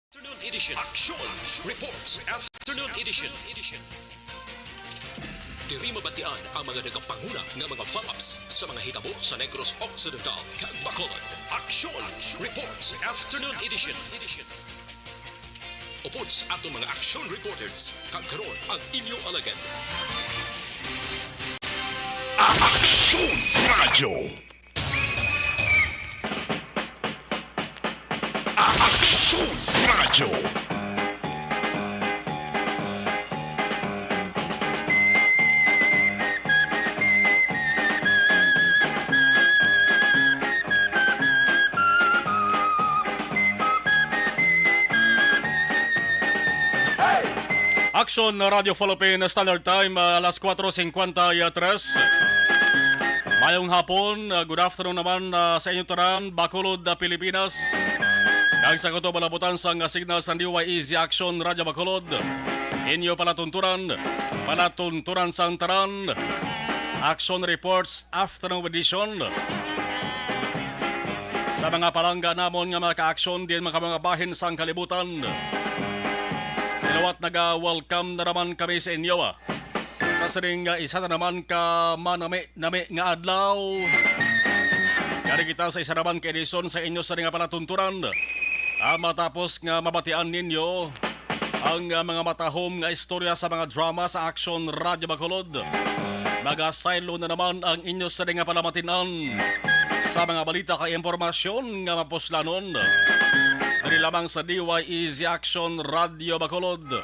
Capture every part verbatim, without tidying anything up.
Afternoon Edition. Action Reports Afternoon Edition. Diri mabatian ang mga nagapanguna nga mga follow-ups sa mga hitabo sa Negros Occidental kag Bacolod. Action Reports Afternoon Edition. Upod sa atong mga action reporters, kag karon ang inyo alagad. Action Radio. Action Radio. Action Radio Philippine Standard Time, ah, alas kuwatro singkwenta y tres. Mayong hapon, ah, good afternoon naman, ah, sa inyo tanan, Bacolod, ah, Pilipinas. Kag sa katong palabutan sang, ah, signal sang D Y E Z Action Radio Bacolod. Inyo palatuntunan, palatuntunan sang tanan. Action Reports Afternoon Edition. Sa mga palangga namon nga mga ka-action din mga mga bahin sang kalibutan. Sinuwat naga-welcome na naman kami sa inyo, ah. Sa sining nga isa na naman ka manami-nami nga adlaw. Yari kita sa isa naman ka edisyon sa inyo sa nga palatuntunan. Ah, matapos nga mabatian ninyo ang, ah, mga matahom nga istorya sa mga drama sa Action Radio Bacolod. Magasaylo na naman ang inyo sa nga palamatinan sa mga balita kag impormasyon nga mapuslanon. Diri lamang sa D Y E Z Action Radio Bacolod.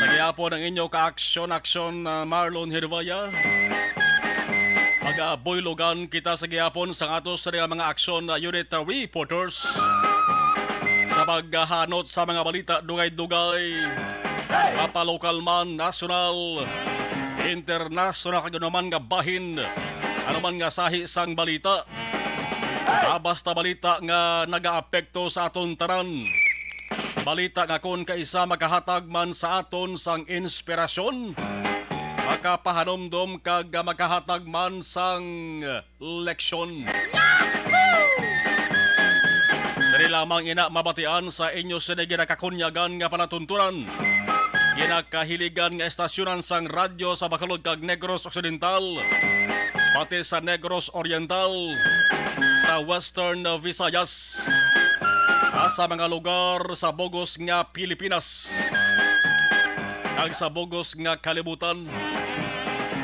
Sa gihapon ang inyo ka-action-action, ah, Marlon Hirvaya. Magabuylogan kita sa gihapon sa ato sa mga action, ah, unit, ah, reporters sa paghahanot sa mga balita dugay-dugay, mapalokal man, nasyonal, internasyonal, kag anuman nga bahin, anuman nga sahi sang balita. Ah, basta balita nga nagaapekto sa aton tanan. Balita nga kon kaisa makahatag man sa aton sang inspirasyon, makapahanumdom kag makahatag man sang leksyon. Diri lamang ina mabatian sa inyo sini ginakakunyagan nga palatuntunan, ginakahiligan nga estasyonan sang radyo sa Bacolod kag Negros Occidental, pati sa Negros Oriental, sa Western Visayas, ah, sa mga lugar sa bugos nga Pilipinas, kag sa bugos nga kalibutan.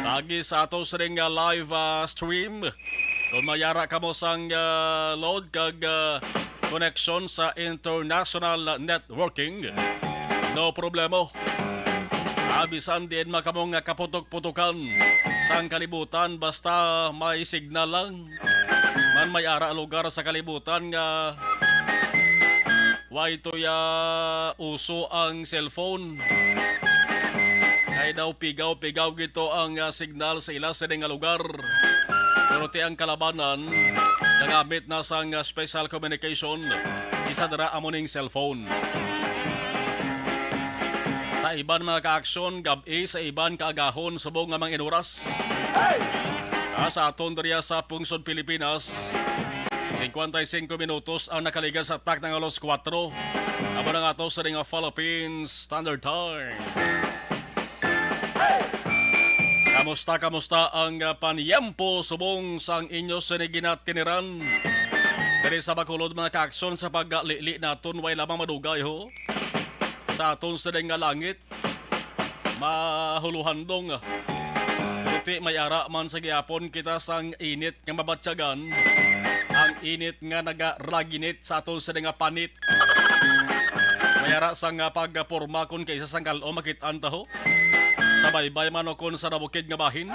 Paagi sa ato sining nga live, ah, stream, kung mayara kamo sang, ah, load kag, ah, connection sa international networking, no problemo. Ah, bisan diin man kamo nga kaputok-putokan sang kalibutan, basta may signal lang. Man may ara lugar sa kalibutan nga way tuya uso ang cellphone. Kay daw pigaw-pigaw gito ang, ah, signal sa ila sini nga lugar. Pero ti ang kalabanan, nagamit na sang, ah, special communication. Isa dira amo ning cellphone. Sa iban mga ka-aksyon, gab-i, sa iban kaagahon, subong nga mga inuras. Ah, sa aton diriya sa pungsod Pilipinas, singkwenta y singko minutos ang nakaligas sa takna nga alas kuwatro. Amo na nga to sa nga Philippine Standard Time. Kamusta, kamusta ang, ah, paniyempo subong sang inyo sini ginatiniran? Diri sa Bacolod, mga ka-aksyon, sa paglili naton, way lamang madugay, ho. Sa aton sini nga langit, mahuluhandong. Pero ti may ara man sa gihapon kita sang init nga mabatyagan, ang init nga nagaraginit sa aton sini nga panit. May ara sang, ah, pagporma kon kaisa sang kal-o makit-an ta, ho. Sa baybay man o kon sa nabukid nga bahin.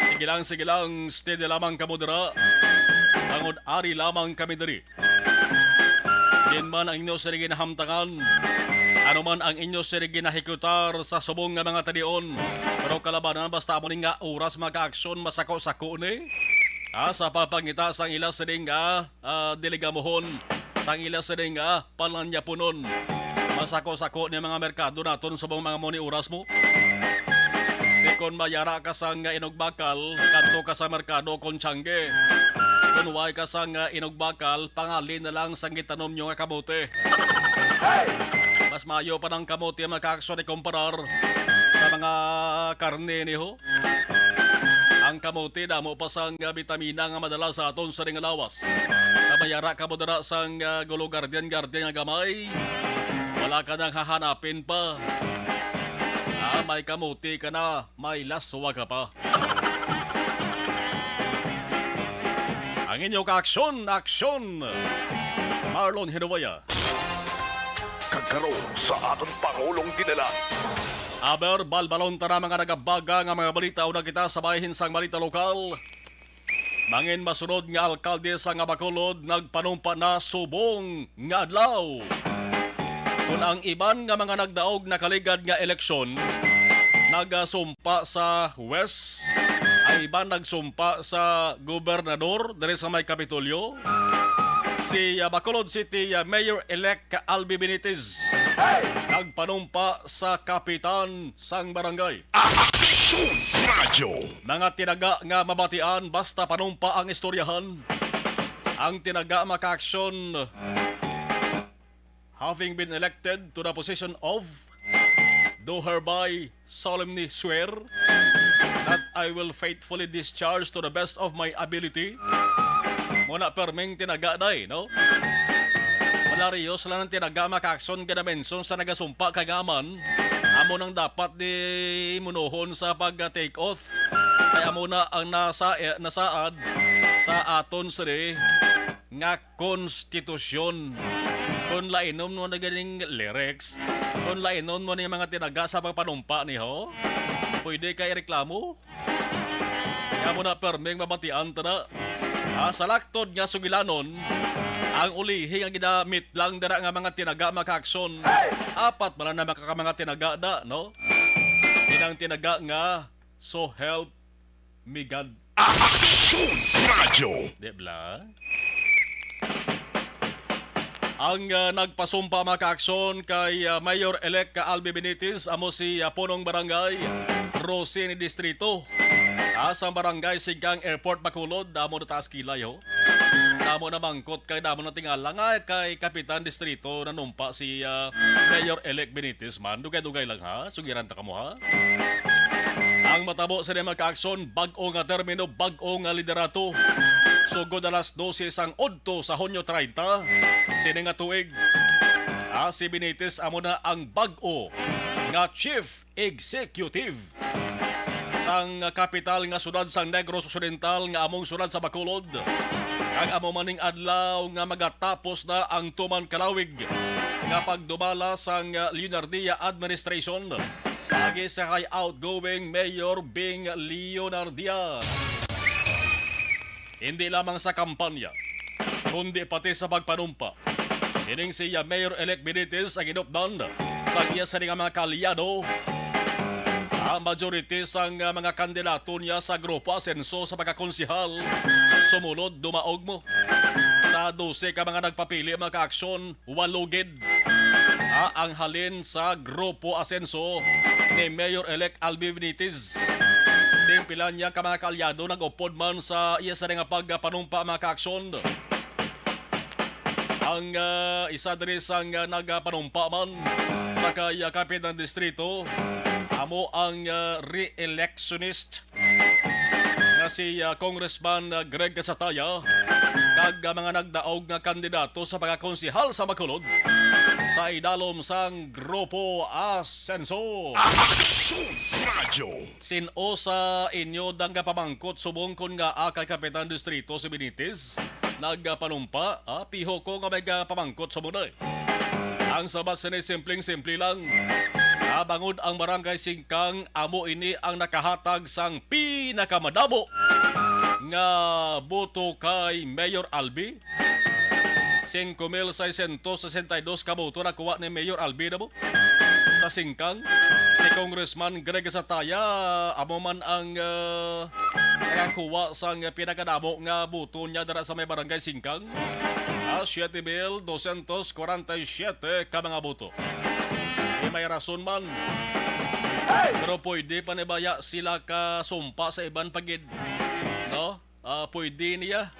Sige lang, sige lang, steady lamang kamo dira. Bangod ari lamang kami diri. Din man ang inyo sini ginahamtangan, ano man ang inyo sini ginahikutar sa subong nga mga talion, pero kalabanan basta amo ni nga oras, mga ka-aksyon, masako-sako ni. Ah, sa pagpangita sang ila sini nga, ah, diligamuhon, sang ila sini nga palanyapunon. Masako-sako ni mga merkado naton subong mga muni oras mo. Di kon mayara ka sang nga inugbakal, kadto ka sa merkado kon tiyangge. Kung way ka sang, ah, inugbakal, pangalin na lang sang gitanom nyo nga kamote. Mas maayo pa ng kamote, mga kaaksyon, ikumparar sa mga karne niho. Ang kamote, damo pa sang, ah, bitamina nga madala sa aton sa ring lawas. Kamayara ka mo dira sang, ah, gulo garden-garden nga gamay. Wala ka nang hahanapin pa. Ah, may kamote ka na, may laswa ka pa. Ang inyo kaaksyon, aksyon. Marlon Hinuwaya. Kag karon sa aton Pangulong Dinalan. Aber, balbalon ta na mga nagabaga nga mga balita. Una kita sa bahin sang balita lokal. Mangin masunod nga alkalde sa nga Bacolod nagpanumpa na subong nga adlaw. Kun ang iban nga mga nagdaog nakaligad nga eleksyon nagasumpa sa huwes, ay iban nagsumpa sa gobernador diri sa may Kapitolyo, si, ah, Bacolod City, ah, Mayor-elect Albi Benitez nagpanumpa sa kapitan sang barangay. Aksyon Radyo. Mga tinaga nga mabatian, basta panumpa ang istoryahan. Ang tinaga makaaksyon, having been elected to the position of, do hereby solemnly swear that I will faithfully discharge to the best of my ability. Muna perming tinaga, day, no? Malariyos lang ang tinaga makaaksyon nga na-mention sa nagasumpa kay nga man, amo nang dapat di munohon sa pag-take oath. Kay amo na ang nasa, eh, nasaad sa aton sini nga konstitusyon. Kung lainom mo na ganing lyrics, kung lainom mo ni mga tinaga sa pagpanumpa niho, pwede kay reklamo. Kaya mo na perming mabatian ta na. Ah, sa laktod nga sugilanon, ang ulihi nga ginamit lang dira nga mga tinaga makaaksyon. Apat man na maka-, mga tinaga da, no? Inang tinaga nga, "So help me God." Aksyon Radyo. Di bla? Ang, ah, nagpasumpa, mga kaaksyon, kay, ah, Mayor-elect ka Albi Benitez, amo si, ah, Punong Barangay Rosie ni Distrito, ah, sa Barangay Singkang, Airport, Bacolod, amo na taas kilay, ho. Damo na mangkot kay damo na tingala nga kay Kapitan Distrito nanumpa si, ah, Mayor-elect Benitez man. Dugay-dugay lang, ha. Sugiran ta kamo, ha. Ang matabo sini, mga kaaksyon, bag-o nga termino, bag-o nga liderato. Sugod alas dose sang udto sa Hunyo treinta, sini nga tuig, ah, si Benitez amo na ang bag-o nga Chief Executive sang kapital nga sudad sang Negros Occidental nga among sudad sa Bacolod, kag amo maning adlaw nga magatapos na ang tuman kalawig nga pagdumala sang Leonardia administration paagi sa kay outgoing Mayor Bing Leonardia. Hindi lamang sa kampanya, kundi pati sa pagpanumpa, ining si, ah, Mayor-elect Benitez ang inupdan sa iya sini nga mga kaalyado. Ang majority sang, ah, mga kandidato niya sa Grupo Asenso sa pagkakonsehal sumulod dumaog mo. Sa dose ka mga nagpapili, mga kaaksyon, walo gid, ah, ang halin sa Grupo Asenso ni Mayor-elect Albi Benitez. Ting pila niya ka mga kaalyado nag-upod man sa iya sini nga pagpanumpa, mga kaaksyon. Ang, ah, isa diri sang, ah, nagapanumpa man sa kay, ah, Kapitan Distrito, amo ang, ah, re-electionist nga si, ah, Congressman, ah, Greg Casataya, kag, ah, mga nagdaog nga kandidato sa pagkakonsehal sa Bacolod sa idalom sang Grupo Asenso. Aksyon Radyo. Sin-o sa inyo dang kapamangkot subong kon ngaa kay Kapitan Distrito si Benitez nagpanumpa? Ah, piho ko nga may kapamangkot sa munay. Ang sabat sini simpleng-simple lang. Ah, bangod ang Barangay Singkang, amo ini ang nakahatag sang pinakamadamo nga boto kay Mayor Albi. Cinco mil seiscientos sesenta y dos ka boto nakuha ni Mayor Albi namo. Sa Singkang, si Congressman Greg Sataya amo man ang, ah, nakakuha sang pinakadamo nga boto niya dira sa may Barangay Singkang. Ah, siete mil doscientos cuarenta y siete ka mga boto. Di may rason man. Pero pwede pa ni baya sila kasumpa sa iban pa gid, no? ah, pwede niya.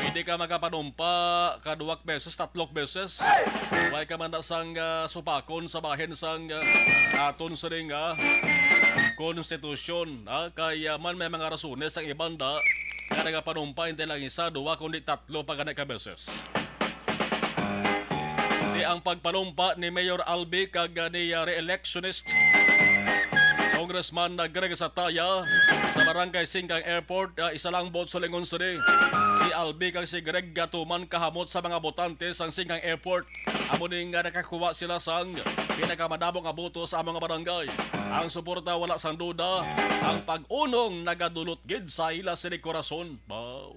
Pwede ka makapanumpa kaduwak beses, tatlok beses. Way ka man na sang, ah, supakon sa bahin sang, ah, aton sining, ah, konstitusyon, ah, kay, ah, man may mga rasones ang iban da nga nagapanumpa hindi lang isa, duwa, kundi tatlo pa gani ka beses. Di ang pagpanumpa ni Mayor Albi kag, ah, ni, ah, re-electionist Congressman, ah, Greg Sataya sa Barangay Singkang Airport, ah, isa lang vote sa lingon sini. Si Albi kag si Greg gatuman kahamot sa mga botante sang Singkang Airport. Amo ni nga nakakuha sila sang pinakamadamo nga boto sa amo nga barangay. Ang suporta wala sang duda, ang pag-unong nagadulot gid sa ila sini korason. Baw.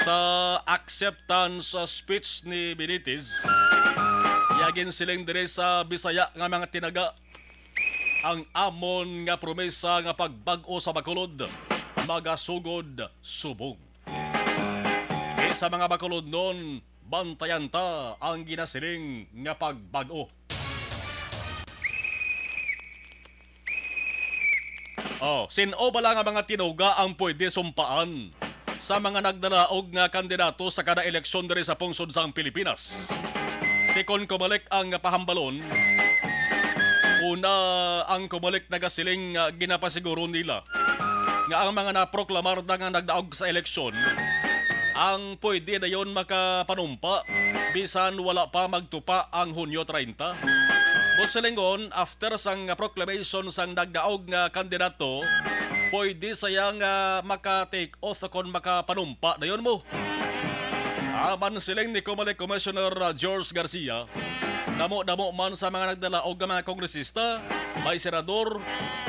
Sa acceptance, uh, speech ni Benitez, iya ginsiling diri sa Bisaya nga mga tinaga, ang amon nga promesa nga pagbag-o sa Bacolod magasugod subong. Di sa mga Bacolodnon, bantayan ta ang ginasiling nga pagbag-o. Oh, sin-o bala nga mga tinuga ang pwede sumpaan sa mga nagdalaog nga kandidato sa kada eleksyon diri sa pungsod sang Pilipinas? Ti kon Comelec ang pahambalon, una, ang Comelec nagasiling nga ginapasiguro nila nga ang mga naproklamar na nga nagdaog sa eleksyon ang pwede dayon makapanumpa bisan wala pa magtupa ang Hunyo treinta. Buot silingon, after sang proclamation sang nagdaog nga kandidato, pwede saya nga maka-take oath kon makapanumpa dayon mo. Apan siling ni Comelec Commissioner, ah, George Garcia, damo-damo man sa mga nagdalaog nga mga kongresista, may senador,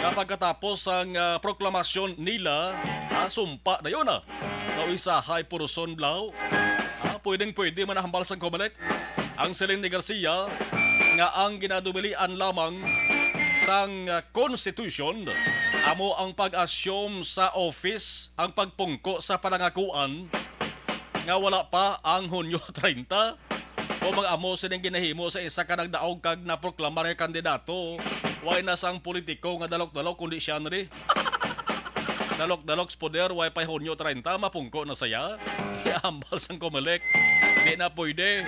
nga pagkatapos sang, ah, proklamasyon nila, ah, sumpa dayon na. Daw isa hay puruson blaw. Ah, pwedeng pwede man ang hambal sang Comelec. Ang siling ni Garcia nga ang ginadubilian lamang sang, ah, constitution amo ang pag-assume sa office, ang pagpungko sa palangakuan nga wala pa ang Hunyo treinta. O mag-amo sining ginahimo sa isa ka nagdaog kag naproklamar nga kandidato, way na sang politiko nga dalok-dalok kundi siya na di. Dalok-dalok sa poder, way pa Hunyo treinta, mapungko na saya. Hambal sang Comelec, di na pwede.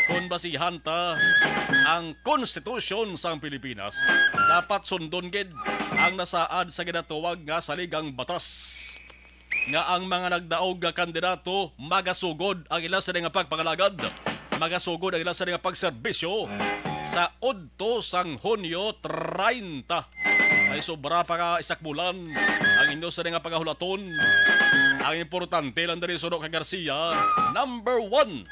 Kung basihan ta ang konstitusyon sang Pilipinas, dapat sundon gid ang nasaad sa ginatawag nga saligang batas, nga ang mga nagdaog nga kandidato magasugod ang ila sini nga pagpangalagad, magasugod ang ila sini nga pagserbisyo sa udto sang Hunyo treinta. May sobra pa nga isa ka bulan ang inyo sini nga pagahulaton. Ang importante lang diri, suno kay Garcia, number one,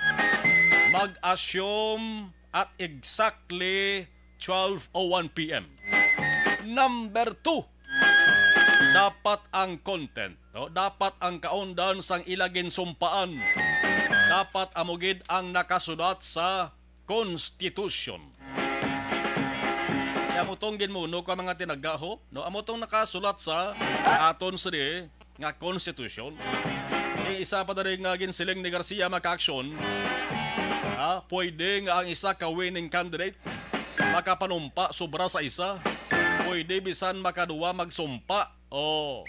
mag-assume at exactly twelve oh one P M. Number two, dapat ang content, no? Dapat ang kaundan sang ila ginsumpaan, dapat amo gid ang nakasulat sa Constitution. Kaya amo tong ginmuno ko, mga tinagaho, no? Amo tong nakasulat sa aton sini nga konstitusyon. Ang isa pa diri nga ginsiling ni Garcia, makaaksyon, ha, pwede nga ang isa ka winning candidate makapanumpa sobra sa isa. Pwede bisan makaduwa magsumpa. Oh.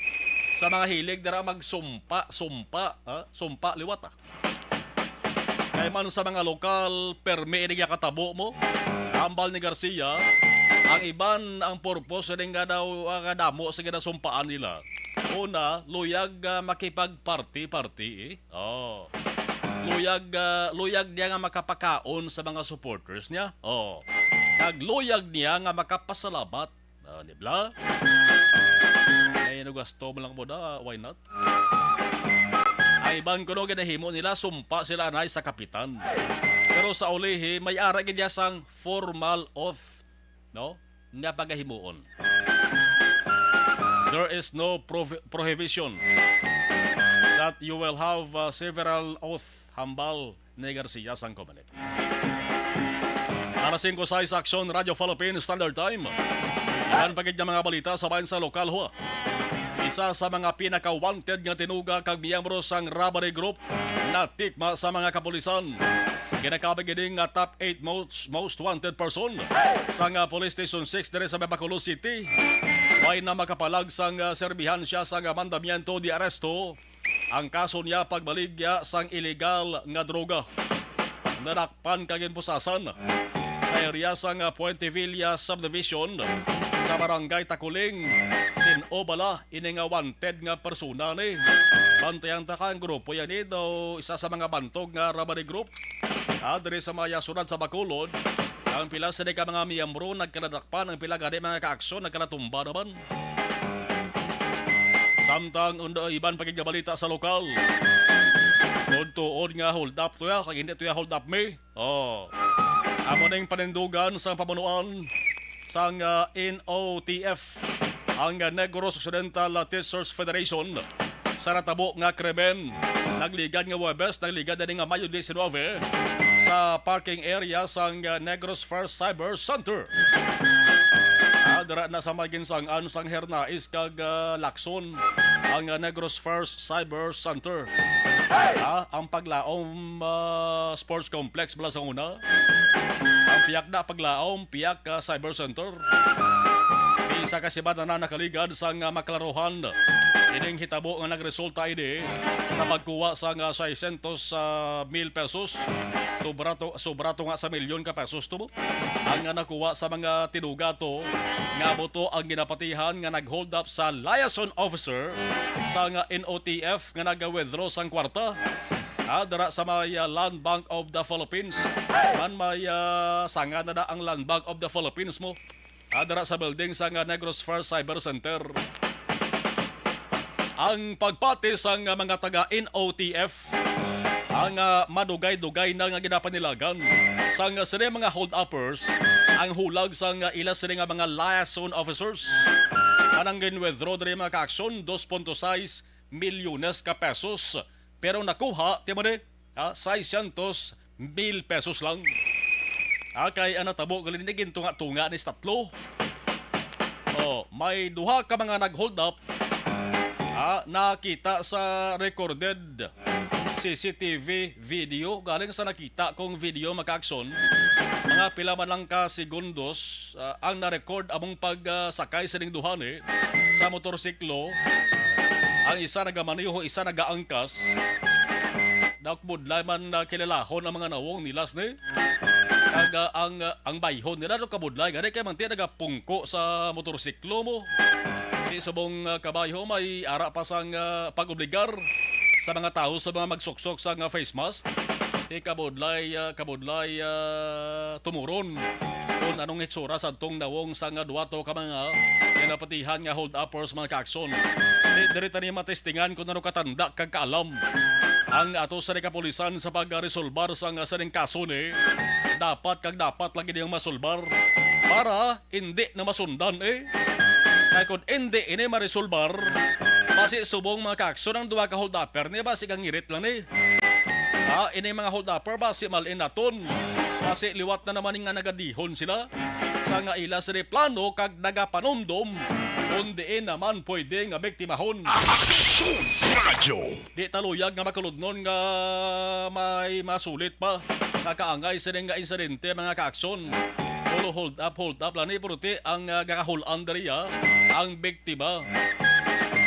Sa mga hilig dira magsumpa, sumpa, ha? Sumpa liwat, ah. Kay man sa mga lokal, permi ini nga katabo mo. Hambal ni Garcia, ang iban ang purpose ini nga daw, ah, kadamo sa ginasumpaan nila. Una, luyag, ah, makipagparty-party, eh. Oh. Luyag, ah, luyag niya nga makapakaon sa mga supporters niya. Oh. Kag luyag niya nga makapasalamat. Ah, di bla? Ay, ano, gasto mo lang mo na, why not? Ay, ban kuno ginahimo nila, sumpa sila anay sa kapitan. Pero sa ulihi, may ara gid niya sang formal oath, no? Nga pagahimuon. There is no prohi-, prohibition that you will have, uh, several oath, hambal ni Garcia sang Comelec. Alas singko sais, Aksyon, Radyo Philippine Standard Time. Iban pa gid nga mga balita sa bahin sa lokal, ho. Isa sa mga pinaka-wanted nga tinuga kag miyembro sang robbery group natikma sa mga kapulisan. Ginakabig ini nga top eight most, most wanted person sa nga Police Station six diri sa Bacolod City. Ay na makapalag sang, ah, serbihansya sang, ah, mandamiento de arresto ang kaso niya pagbaligya sang iligal nga droga. Nadakpan kag ginpusasan sa area sang, ah, Puente Villa Subdivision sa Barangay Taculing. Sin-o bala ini nga wanted nga persona ni? Bantayan ta ka, ang grupo yan, eh, daw isa sa mga bantog nga robbery group, ah, diri sa may, ah, siyudad sa Bacolod. Ang pila sini ka mga miyembro nagkaladakpan, ang pila gani mga kaaksyon nagkalatumba naman. Samtang unda iban pa gid nga balita sa lokal. Tuod-tuod nga hold up to ya, kag hindi to ya hold up me. Oh. Amo ning panindugan sang pamunuan sang, ah, N O T F, ang, ah, Negros Occidental, ah, Teachers Federation, sa natabo nga krimen. Nagligad nga Huwebes, nagligad ani nga Mayo diecinuebe, sa parking area sang, ah, Negros First Cyber Center. Ah, dira na sa may ginsang-an sang Hernais kag, ah, Lacson ang, ah, Negros First Cyber Center. Ah, ang Paglaom, ah, Sports Complex bala sa una. Ang piyak na Paglaom, piyak, ah, Cyber Center. Isa ka semana na nakaligad sang, ah, maklaruhan ining hitabo nga nagresulta ini sa pagkuha sang, ah, seiscientos mil pesos. Sobra to, sobra to nga sa milyon ka pesos to mo. Ang, ah, nakuha sa mga tinuga to nga amo to ang ginapatihan nga nag-hold up sa liaison officer sang, ah, N O T F nga naga-withdraw sang kwarta, ah, dira sa may, ah, Land Bank of the Philippines. Man may, ah, sanga na na ang Land Bank of the Philippines mo, ah, dira sa building sang, ah, Negros First Cyber Center. Ang pagpati sang, ah, mga taga N O T F, ang, ah, madugay-dugay na nga ginapanilagan sang, ah, sini mga hold-uppers, ang hulag sang, ah, ila sini nga mga liaison officers nga nang gin-withdraw diri mga kaaksyon, dos punto sais milyones ka pesos. Pero nakuha, ti mo ni, ha, seiscientos mil pesos lang. Ah, kay ang natabo gali ni gintunga-tunga ni sa tatlo. Oh, may duha ka mga nag-hold up, ah, nakita sa recorded C C T V video. Galing sa nakita kong video, mga kaaksyon, mga pila man lang ka segundos, ah, ang na-record among pag, ah, sakay sining duha ni sa motorsiklo. Ang isa nagamaneho, isa nagaangkas. Daw kabudlay man, ah, kilalason ang mga nawong nila sini. Kag, ah, ang, ah, ang bayhon nila daw kabudlay gani kay manti nagapungko sa motorsiklo mo. Di subong, ah, kabayho may ara pa sang, ah, pag-obligar sa mga tawo sa mga magsuksok sang, ah, face mask. Di kabudlay, ah, kabudlay, ah, tumuron kon anong hitsura sa tong nawong sang, ah, duha to ka mga ginapatihan nga hold uppers, mga kaaksyon. Di diri tani matestingan kon ano katanda kag kaalam ang ato sa kapulisan sa pagresolbar sang, ah, sining kaso ni. Dapat kag dapat lagi niyang masolbar para indi na masundan, eh. Kay kon indi ini maresolbar, basi subong, mga kaaksyon, ang duha ka hold upper ni basi kangirit lang ni. Ah, ini mga hold upper basi mal-in naton. Basi liwat na naman nga nagadihon sila sa nga ila sini plano kag nagapanumdom kon diin naman pwede nga biktimahon. Aksyon Radyo. Di ta luyag nga makuludnon nga may masulit pa nga kaangay sining nga insidente, mga kaaksyon. Puro hold up, hold up lang ni, puro ti ang, ah, gakahul-an diri, ah, ang biktima.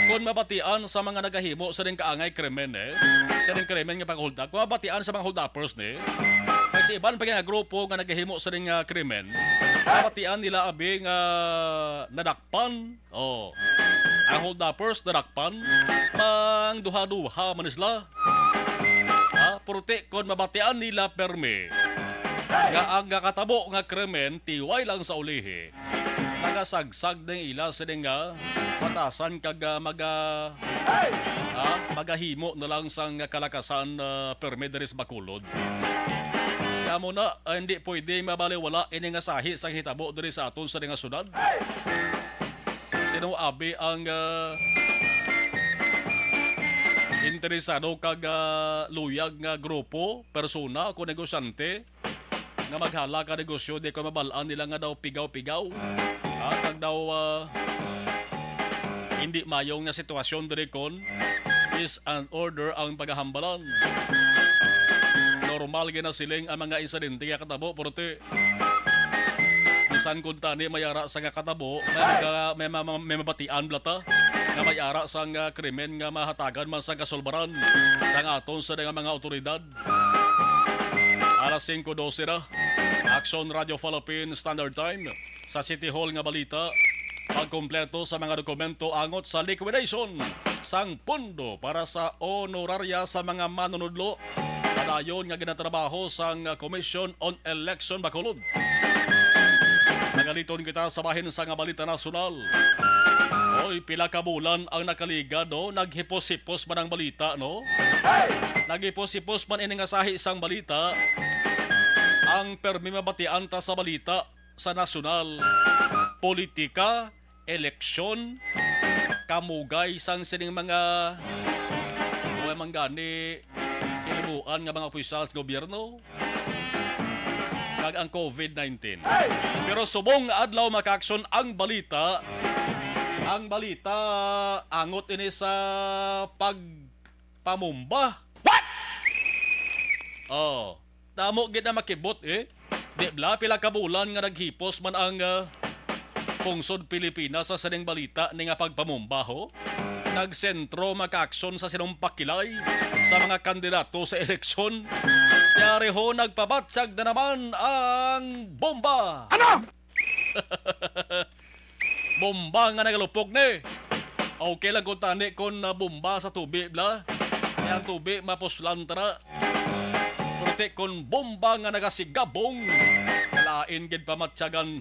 Kon mabatian sa mga nagahimo sining kaangay krimen, eh, sining krimen nga pag-hold up, kon mabatian sa mga hold uppers ni, kag sa iban pa nga grupo nga nagahimo sining, ah, krimen, mabatian nila abi nga nadakpan. Oh. Ang hold uppers nadakpan, mang duha-duha man sila. Ha? Purti kon mabatian nila permi nga ang nakatabo nga krimen tiway lang sa ulihi, nagasagsag ning ila sini nga batasan kag, ah, maga-, ah, magahimo na lang sang kalakasan, ah, permi diri sa Bacolod. Kamo na, ah, hindi pwede mabaliwala ini nga sahi sang hitabo diri sa aton sa nga syudad. Sino abi ang, ah, interesado kag, ah, luyag nga grupo, persona, o negosyante nga maghala ka negosyo di ko mabal-an nila nga daw pigaw-pigaw? Ah, kag daw, ah, hindi mayo nga sitwasyon diri kon is an order ang pagahambalan. Normal gina siling ang mga insidente nga katabo, purti. Di Bisan kuntani may ara sa nga katabo, may mga, may, ma- may mabatian bala ta nga may ara sang ah, krimen nga mahatagan man sang kasulbaran sang aton sa nga mga awtoridad. Alas singko dose na. Action Radio Philippines Standard Time. Sa City Hall nga balita, pagkumpleto sa mga dokumento angot sa liquidation sang pondo para sa honorarya sa mga manunudlo, padayon nga ginatrabaho sang Commission on Election Bacolod. Nagaliton kita sa bahin sa nga balita nasyonal. Oy, pila ka bulan ang nakaligad, no? Naghipos-hipos man ang balita, no? Naghipos-hipos man ini nga sahi sang balita. Ang permi mabatian ta sa balita sa nasyonal, politika, eleksyon, kamugay sang sining mga, o man gani, hinimuan nga mga opisyal sa gobyerno, kag ang covid nineteen. Pero subong nga adlaw, mga ka-aksyon, ang balita, ang balita angot ini sa pagpamumba. What? Oh, damo gid na makibot, eh. Di bala, pila ka bulan nga naghipos man ang ah, pungsod Pilipinas sa sining balita ni nga pagpamumba, ho? Nagsentro, mga ka-aksyon, sa sinumpakilay sa mga kandidato sa eleksyon. Yari ho, nagpabatyag na naman ang bomba. Ano? Bomba nga nagalupok ni. Okay lang kuntani kon ah, bomba sa tubi bala. Kay ang tubi mapuslan ta na. Pero ti kon bomba nga nagasigabong, kalain gid pamatyagan,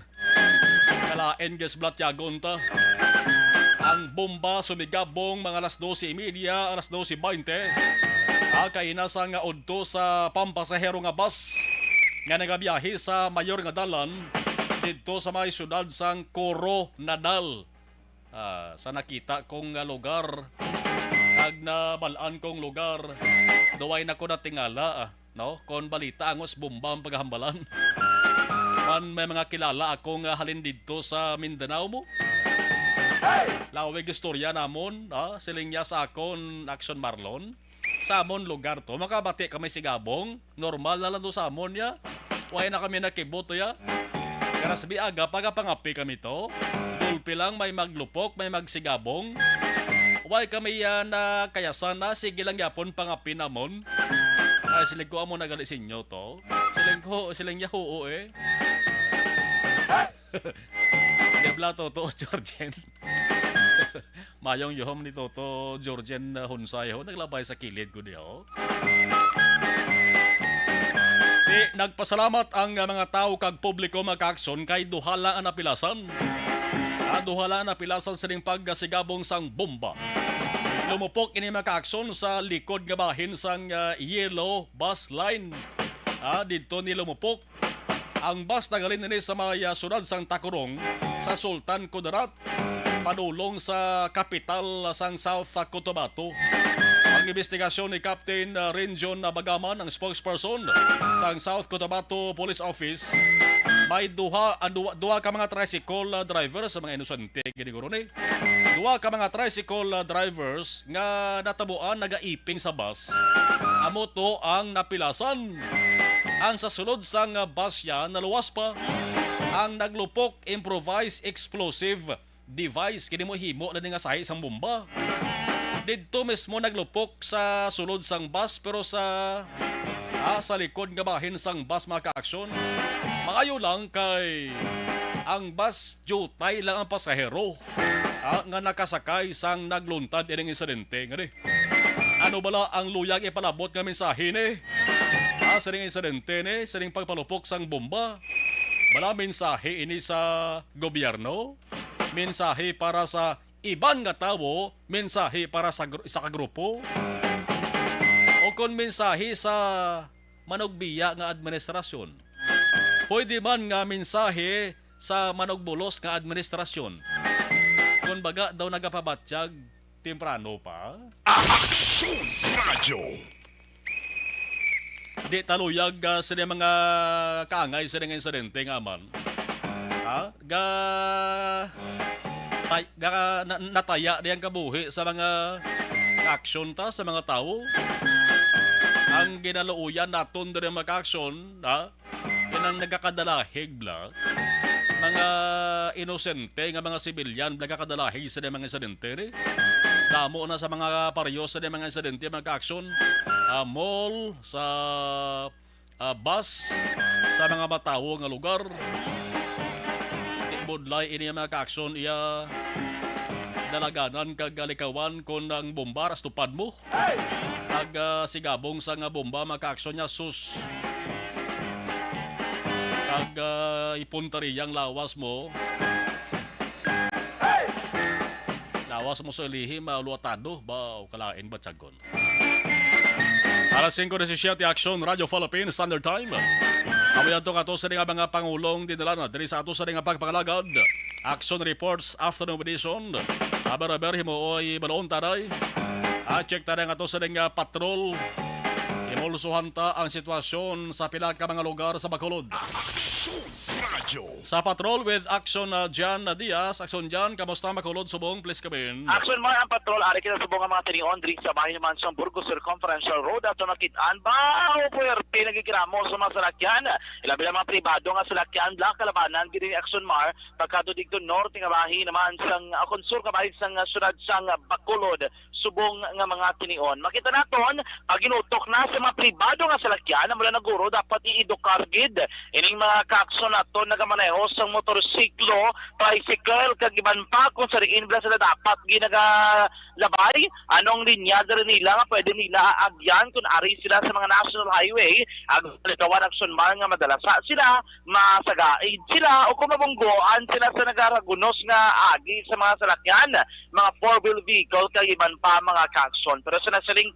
kalain gid sa balatyagon ta. Ang bomba sumigabong mga alas dose y media, alas dose baynte. Ah, kaina sa nga udto sa pampasahero nga bus nga nagabiyahe sa mayor nga dalan didto sa may siyudad sang Coronadal. Ah, sa nakita kong ah, lugar, kag nabal-an kong lugar, duway na ko natingala, ah, no? Kon balita angos bomba ang paghambalan. Man may mga kilala ako nga halin didto sa Mindanao mo. Lawig istorya namon, ah, siling niya sa akon, Action Marlon. Sa amon lugar to, makabati kami sigabong. Normal na lang to sa amon, ya. Wala na kami nakibot, ya. Karas bi aga, pagapangapi kami to. Gulpi lang, may maglupok, may magsigabong. Wala kami, ya, na kayasan na. Sige lang yapon, pangapi namon. Ay, siling ko, amo na gali sinyo to. Siling ko, siling niya, huo, eh. Di bala, totoo, Georgen. Mayong yuhom ni Toto Georgen, uh, Hunsay, ho, naglabay sa kilid ko diho. Di, nagpasalamat ang, uh, mga tawo kag publiko, mga ka-aksyon, kay duha lang ang napilasan. Ah, duha lang ang napilasan sining pagsigabong sang bomba. Lumupok ini, mga ka-aksyon, sa likod nga bahin sang, uh, Yellow Bus Line. Ah, didto ni lumupok ang bus nagaling nini sa may, ah, siyudad sang Tacurong, sa Sultan Kudarat, padulong sa kapital sang South Cotabato. Ang imbestigasyon ni Captain, ah, Renjon Bagaman, ang spokesperson sang South Cotabato Police Office, may duha, ah, duha, duha ka mga tricycle, ah, driver sa mga inosente gid siguro ni. Duha ka mga tricycle, ah, drivers nga natabuan nagaiping sa bus. Amo to ang napilasan. Ang sa sulod sang, ah, bus ya naluwas pa ang naglupok improvised explosive device. Kini mo himo na ni nga sahi sang bomba. Didto mismo naglupok sa sulod sang bus, pero sa, ah, sa likod nga bahin sang bus, mga ka-aksyon. Maayo lang kay ang bus, diutay lang ang pasahero, ah, nga nakasakay sang nagluntad ining insidente. Ngani, ano bala ang luyag ipalabot nga mensahe ni, ah, sining insidente ni, sining pagpalupok sang bomba? Bala mensahe ini sa gobyerno? Mensahe para sa iban nga tawo? Mensahe para sa gru-, isa ka grupo? O kon mensahe sa manugbiya nga administrasyon? Pwede man nga mensahe sa manugbulos nga administrasyon. Kon baga daw nagapabatyag temprano pa. Aksyon Radyo. Di ta luyag, ah, sini mga kaangay sini nga insidente nga man. Ha? Ga, tay-, ga, na, nataya di ang kabuhi sa mga aksyon ta, sa mga tawo. Ang ginaluoyan naton diri mga aksyon, ha? Yan ang nagakadalahig bala. Mga inosente nga mga sibilyan nagakadalahi sa mga insidente, ni. Damo na sa mga pareho sa mga insidente, mga kaaksyon. Ah, mall, sa, ah, bus, sa mga matawo nga lugar. Di budlay ini, mga kaaksyon, iya dalaganan kag likawan kon ang bomba ras tupad mo. Kag, ah, sigabong sa nga bomba, mga kaaksyon, niya, sus. Kag, ah, ipuntariyang lawas mo. Lawas mo sa ilihim, ah, luwatado ba o kalain ba, tiyagon? Alas singko disisiete, Aksyon, Radyo Philippines, Standard Time. Amo yadto kato sa nga mga pangulong dinala na diri sa ato sa nga pagpangalagad. Aksyon Reports, Afternoon Edition. Aber, aber, himuoy balon, taray. Ah, check tayo nga to sa nga patrol. Imulsuhan ta ang sitwasyon sa pila ka mga lugar sa Bacolod. Aksyon Radyo. Sa patrol with Aksyon, uh, Jan Diaz. Aksyon Jan, kamusta Bacolod subong? Please come in. Aksyon Mar, ang patrol ari kita subong ang mga tinion diri sa bahin naman sa Burgos Circumferential Road at makit-an ba o puwerte nagikiramo sa mga salakyan. Ilabi lang mga pribado nga salakyan, la kalabanan gid ni Aksyon Mar, pagkadto didto norte nga bahin naman sang, ah, kon sur nga bahin sang, ah, syudad sang, ah, Bacolod, subong nga mga tinion. Makita naton, pag ginutok na sa mga pribado nga salakyan, mula na guro dapat i-edukar gid ining mga kaaksyon naton nagamaneho sang motorsiklo, tricycle, kag iban pa kung sa diin bala sila dapat ginagalabay, anong linya diri nila nga pwede nila aagyan kung ari sila sa mga national highway, ag likawan Aksyon Mar nga madalasa sila, masagaid sila o kung mabunggoan sila sa nagaragunos nga agi sa mga salakyan, mga four-wheel vehicle, kag iban pa mga kaaksyon. Pero sa nasiling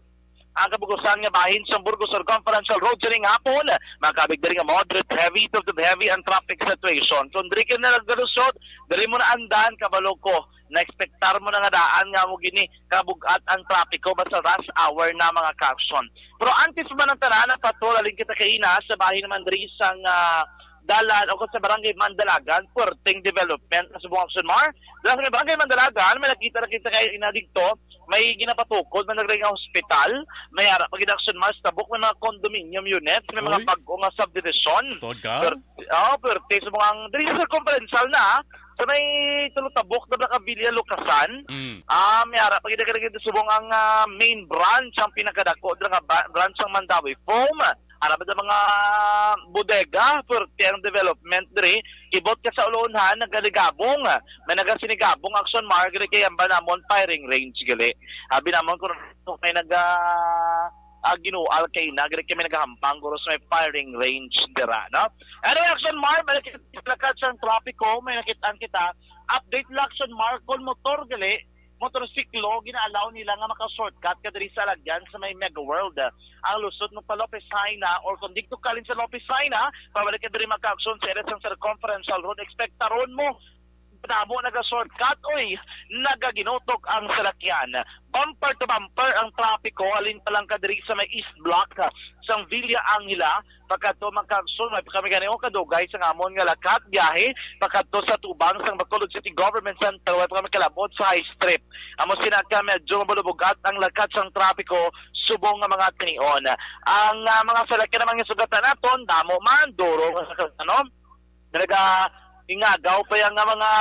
ang kabugusan nga bahin sa Burgos Circumferential Road sining hapon, makabig diri nga moderate heavy to heavy ang traffic situation. Kung diri ka na nagdalusod, diri mo na andan, kabalo ko, na-expectar mo na nga daan nga mo gini kabug-at ang trapiko basta rush hour na mga kaaksyon. Pero antes pa man ang tanan, ang patrol, alin kita kaina sa bahin naman diri sang, ah, dalan o sa barangay Mandalagan, puwerteng development na subong Aksyon Mar. Dala sa may barangay Mandalagan, may nakita na kita kaina dito, may ginapatukod man nagdala nga hospital, may ara pa gid Aksyon Mar sa tabok, may mga condominium units, may mga Uy. Bag-o nga subdivision. Tuod ka? Per-, oh, perte sa mga diri sa circumferential na, ah, sa may tulo tabok na Blanca Villa Lucasan. Mm. Ah, may ara pa gid ka subong ang, ah, main branch, ang pinakadako dira nga ba-, branch sang Mandawi Foam. Ara ba ang mga bodega, perte ang development diri. Kibot ka sa ulonhan, nagaligabong. May nagasinigabong Aksyon Mar, gali kay ang banamon firing range, gali. Abi namon kung may naga, ah, ginual kay na, gali kay may nagahampang, guro sa may firing range dira, no? Anyway, Aksyon Mar, balik kita sa lakad sang trapiko, may nakitaan kita. Update lang, Aksyon Mar, kung motor, gali, motorsiklo, gina-allow nila nga maka-shortcut ka diri sa Alagyan sa may Mega World. Ang lusot mo pa Lopez Jaena or kung dito kalin sa Lopez Jaena, pabalik ka diri mga kaaksyon sa area sang Circumferential Road, expectaron mo damo naga-shortcut, oy, nagaginutok ang salakyan. Bumper to bumper ang trapiko, alin pa lang ka diri sa may East Block sang Villa Angela, pagkadto mga kaaksyon, may kami gani, oh, kadugay sa amon nga lakad, biyahe, pagkadto sa tubang sang Bacolod City Government Center, way pa kami kalabot sa High Street. Amo sina ka medyo mabulubugat ang lakad sang trapiko subong nga mga tinion. Ang, ah, mga salakyan naman nga sugatan naton, damo man, duro, ano, naga ingagaw pa yang nga mga,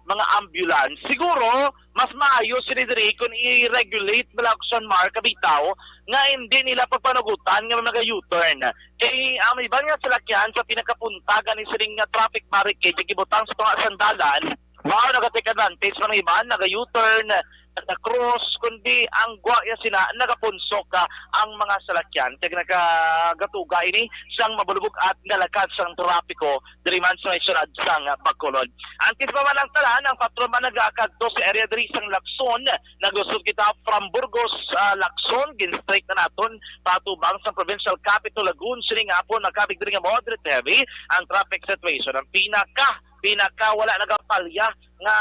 mga ambulance. Siguro, mas maayo sini diri kung i-regulate bala Aksyon Mar, kabitaw nga hindi nila pagpanugutan nga mga U-turn. Kay ang iban nga salakyan sa pinakapunta gani sining nga traffic barricade nga gibutang sa tunga sang dalan, mao nag-take advantage man ang iban, naga-U-turn, nag-cross, kundi ang gwa ya sina nagapunsok, ah, ang mga salakyan. Kag nagagatuga ini sang mabulubog-at nga lakad sang trapiko diri man sa may syudad sang Bacolod. Antes pa man ang tanan, ang patrol man nagakadto sa area diri sang Lacson, naglusot kita from Burgos, ah, Lacson, gin-straight na naton patubang sa provincial capital Lagoon. Sining hapon, nakabig diri nga moderate heavy ang traffic situation. Ang pinaka, pinaka wala nagapalya nga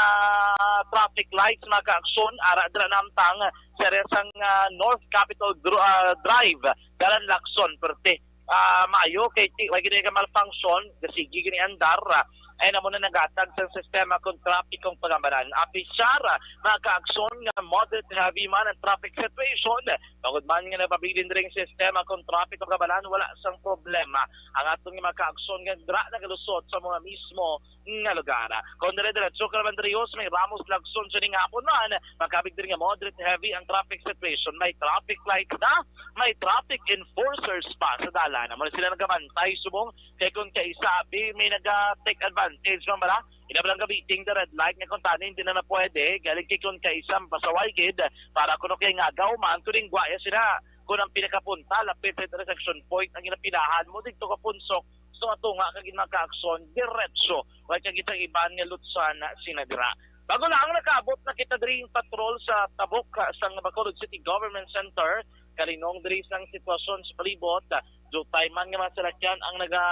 traffic lights, mga kaaksyon, ara dira namtang sa area sang, ah, North Capitol Dr-, ah, Drive, dalan Lacson, perte, ah, maayo kay ti-, way gid ka malfunction, gasigi gini andar, ah, Ay na mo na naghatag sa sistema kon trapikong pagambalan. Apisar, mga kaaksyon, nga moderate heavy man ang traffic situation. Tungod man nga nagpabilin diri ang sistema kon trapikong pagambalan, wala sang problema ang aton nga mga kaaksyon nga dira nagalusot sa mga mismo nga lugar. Kon dire-diretso ka naman diri sa may Ramos Lagson sining hapon man, makabig diri nga moderate heavy ang traffic situation. May traffic lights na, may traffic enforcers pa sa dalan. Amo na sila nagabantay subong kay kon kaisa abi may naga-take advantage man bala. Ina lang gabiting the red light nga kon tani hindi na na pwede, galing kay kon kaisa pasaway gid para kuno kay nga agaw man kuning gwaya sila. Kung ang pinakapunta lapit sa intersection point ang ginapilahan mo dito ka punsok, so ato nga kag mga kaaksyon diretso wala kag isang iban nga lutsan sina dira. Bago lang nakaabot na kita diri patrol sa tabok sang Bacolod City Government Center, kalinong diri sang sitwasyon sa palibot. Dutay man nga mga salakyan ang naga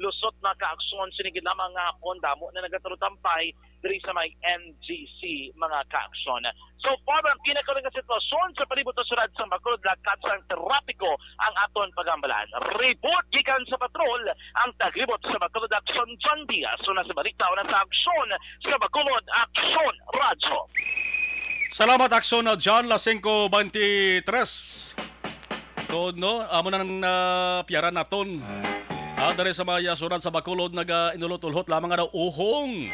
lusot na kaaksyon sini gid lamang nga hapon damo na nagatarutampay diri sa may N G C mga kaaksyon. So far ang pinakahuling nga sitwasyon sa palibot sa syudad sa Bacolod, lakat sang trapiko ang aton pagambalan. Report gikan sa patrol ang taglibot sa Bacolod Aksyon, John Diaz. Una sa balita, una sa aksyon sa Bacolod Aksyon Radyo. Salamat, Aksyon na John, las singko beintitres. Tuod, no? Amo na nang, ah, piyaran naton. Ah, diri sa may, ah, syudad sa Bacolod, nagainulot-ulhot lamang nga daw uhong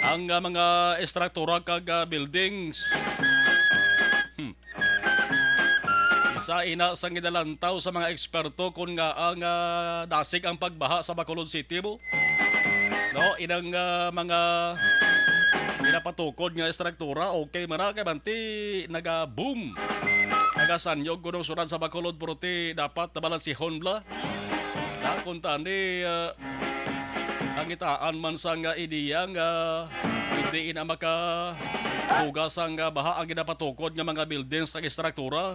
ang, ah, mga estruktura kag, ah, buildings. Hmm. Isa ina sang ginalantaw sa mga eksperto kon ngaa nga, ah, dasig ang pagbaha sa Bacolod City mo. No, inang, ah, mga ginapatukod nga estruktura, okay man na, kay manti naga-boom. Nagasanyog kuno ang syudad sa Bacolod, pero ti dapat nabalansihon bala. Na, kung tani, ah, nangitaan man sang, ah, ideya nga hindi ina makabuga sang, ah, baha ang ginapatukod nga mga buildings kag estruktura.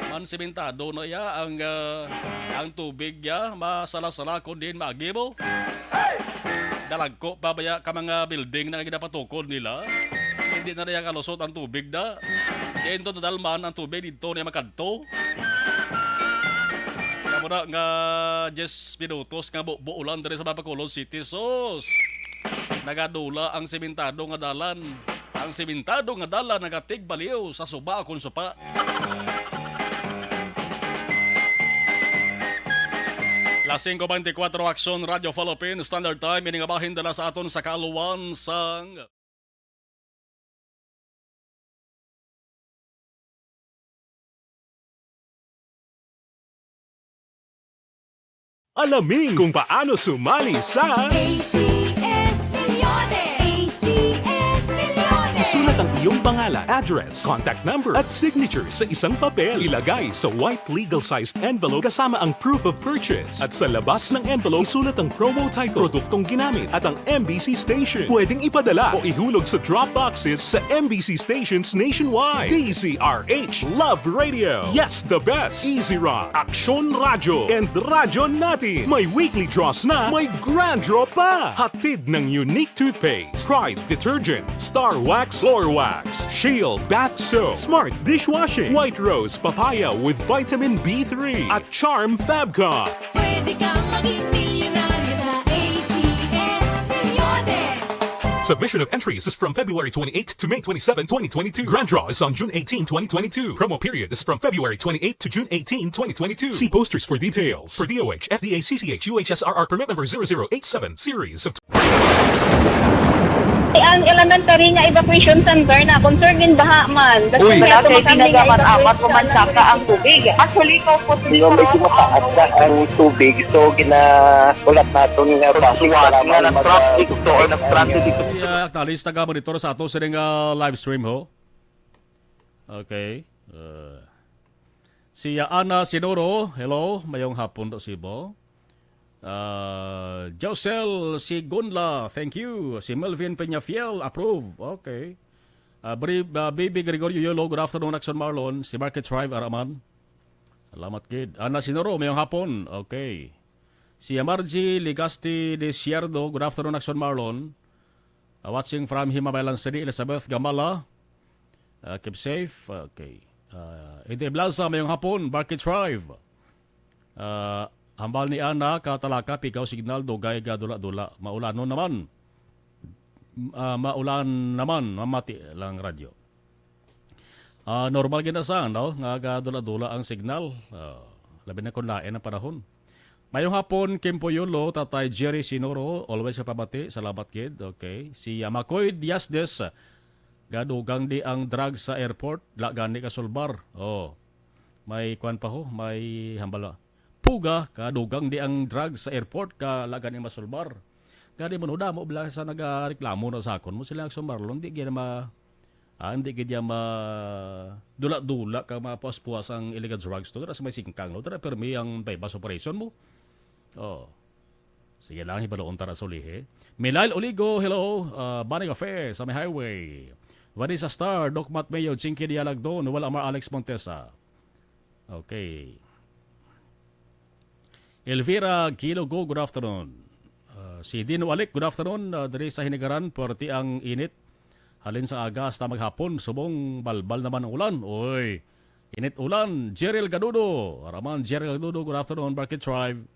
Man, simentado na iya ang, ah, ang tubig ya, masala-sala kon diin maagi mo. Dalagko pa baya ka mga building na ginapatukod nila. Hindi na niya kalusot ang tubig na. Diin to nadalman ang tubig, dito niya makadto. Kaya mo na nga diyes minutos nga bu-, buulan diri sa Bacolod City, sus! Nagadula ang simentado nga dalan. Ang simentado nga dalan nagatigbaliw sa suba akon supa. Las singko beintikwatro, Aksyon Radio Philippines Standard Time, ini nga bahin dala sa aton sa kaluwan sang Alamin kung paano sumali sa A C S Millones. A C S Millones. Isulat ang iyong pangalan, address, contact number, at signature sa isang papel. Ilagay sa white legal-sized envelope kasama ang proof of purchase. At sa labas ng envelope, isulat ang promo title, produktong ginamit, at ang M B C station. Pwedeng ipadala o ihulog sa drop boxes sa M B C stations nationwide. D Z R H Love Radio. Yes, the best. Easy Rock, Aksyon Radyo, and Radyo Natin. May weekly draws na, may grand draw pa. Hatid ng Unique Toothpaste, Pride Detergent, Star Wax Floor Wax, Shield Bath Soap, Smart Dishwashing, White Rose Papaya with Vitamin B three, at Charm Fabcon. Pwede kang maging milyonaryo sa A C S Millones. Submission of entries is from February twenty-eight to May twenty-seven, twenty twenty-two. Grand draw is on June eighteen, twenty twenty-two. Promo period is from February twenty-eight to June eighteen, twenty twenty-two. See posters for details. For D O H, F D A, C C H, U H S R R permit number zero zero eight seven, series of Ang elementary nga evacuation center na concern din baha man. Uy. Wala kay tinaga man amat ko man saka ang tubig. Actually, ko po Di ba medyo mataas na ang tubig, so ginaulat naton nga basi nga nag-traffic to or nag-transit dito. Ay, ah, acknowledge, taga-monitor sa ato sining, ah, live stream, ho. Okay. Uh, si, ah, Ana Sinoro, hello, mayong hapon to sibo. Ah, Josel Sigunla, thank you. Si Melvin Peñafiel, approve. Okay. Ah, Bri-, ah, Baby Gregorio Yolo, good afternoon, Action Marlon. Si Market Tribe, araman. Salamat gid. Ana Sinoro, mayong hapon. Okay. Si Margie Ligaste de Sierdo, good afternoon, Action Marlon. Uh, watching from Himabaylan City, Elizabeth Gamala. Uh, keep safe. Okay. Uh, Ede Blaza, mayong hapon, Barkit Tribe. Uh, Hambal ni Ana, Katalaka, pigaw signal, dugay ga dula-dula. Maulanon naman. Ah, maulan naman, mamati lang radyo. Ah, normal gid na sa, no? Nga ga dula-dula ang signal. Ah, labi na kung lain ang panahon. Mayong hapon, Kim Poyolo, Tatay Jerry Sinoro, always sa pabati. Salamat gid. Okay. Si, ah, Makoy Diasdes, gadugang di ang drugs sa airport, la gani kasulbar. Oh. May kwan pa ho, may hambal. Puga, kadugang di ang drugs sa airport, ka la gani masulbar. Gani mo, no, damo bala sa nagareklamo na sa akon mo sila ang sumarlon, di gid ma, ah, hindi gid ya ma, dula-dula ka mapuas-puas ang illegal drugs to. Dara sa may singkang, no? Dara permi ang buy-bust operation mo. Oh. Sige lang, hibaloon ta ra sa ulihi. Milail Oligo, hello. Ah, Bani Cafe sa may highway. Vanessa Star, Doc Matt Mayo, Chinky Dialagdon, Noel Amar, Alex Montesa. Okay. Elvira Gilogo, good afternoon. Ah, si Dino Alik, good afternoon. Ah, diri sa Hinigaran, puwerte ang init. Halin sa aga hasta maghapon, subong balbal naman ang ulan. Oy, init ulan. Jeril Gadudo, Raman Jeril Gadudo, good afternoon, Barkit Tribe.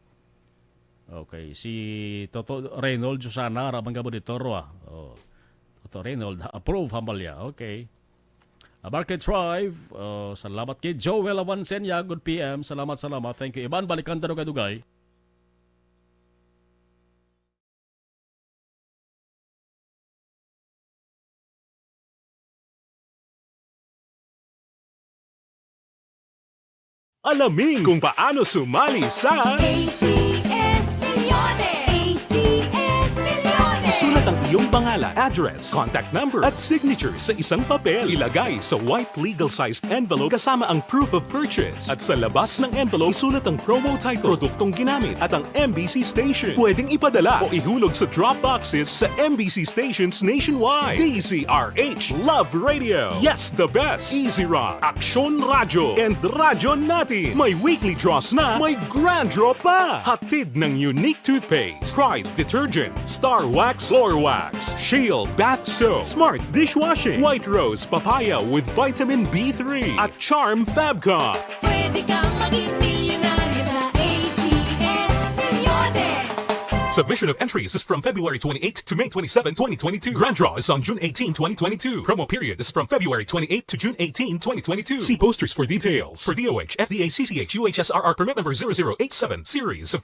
Okay, si Toto Reynold Susana, Raman Gabonitor, ah. Oh. Toto Reynold, approve, hambal niya. Okay. Ah, Barkit Tribe, oh, salamat kay Joel Awansenya, good P M. Salamat, salamat. Thank you. Iban, balikan ta dugay-dugay. Alamin kung paano sumali sa A C S Milyones! A C S Milyones! Isulat ang iyong pangalan, address, contact number, at signature sa isang papel. Ilagay sa white legal-sized envelope kasama ang proof of purchase. At sa labas ng envelope, isulat ang promo title, produktong ginamit, at ang M B C station. Pwedeng ipadala o ihulog sa drop boxes sa M B C stations nationwide. D Z R H, Love Radio. Yes, the best. Easy Rock, Aksyon Radyo, and Radyo Natin. May weekly draws na, may grand draw pa. Hatid ng Unique Toothpaste, Pride Detergent, Star Wax, Floor Wax, Shield Bath Soap, Smart Dishwashing, White Rose Papaya with Vitamin B three, at Charm Fabcon. Pwede kang maging milyonaryo sa A C S Milyones. Submission of entries is from February twenty-eighth to May twenty-seven, twenty twenty-two. Grand draw is on June eighteen, twenty twenty-two. Promo period is from February twenty-eighth to June eighteen, twenty twenty-two. See posters for details. For D O H, F D A, C C H, U H S R R permit number zero zero eight seven, series of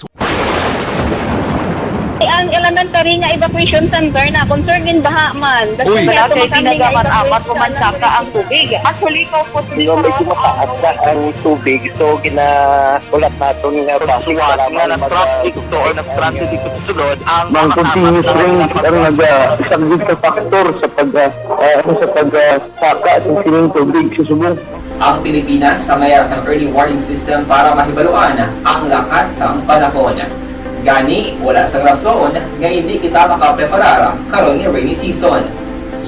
Ang elementary nga evacuation center na concern in baha man. Uy. Wala kay ginagamat-amat ko man saka ang tubig. Actually, ko po. Medyo mataas na ang tubig, so ginahulat naton nga base para nga mag-, nag-traffic to or nag-traffic dito sa sulod ang mga continuous rain ang nagasaglit sa factor sa pag, ah, ah, sa pag, ah, saka sa sining tubig sa subong. Ang Pilipinas sa mayara sang early warning system para mahibaluan ang lakat sang panahon. Gani, wala sang rason nga indi kita makapreparar karon nga rainy season.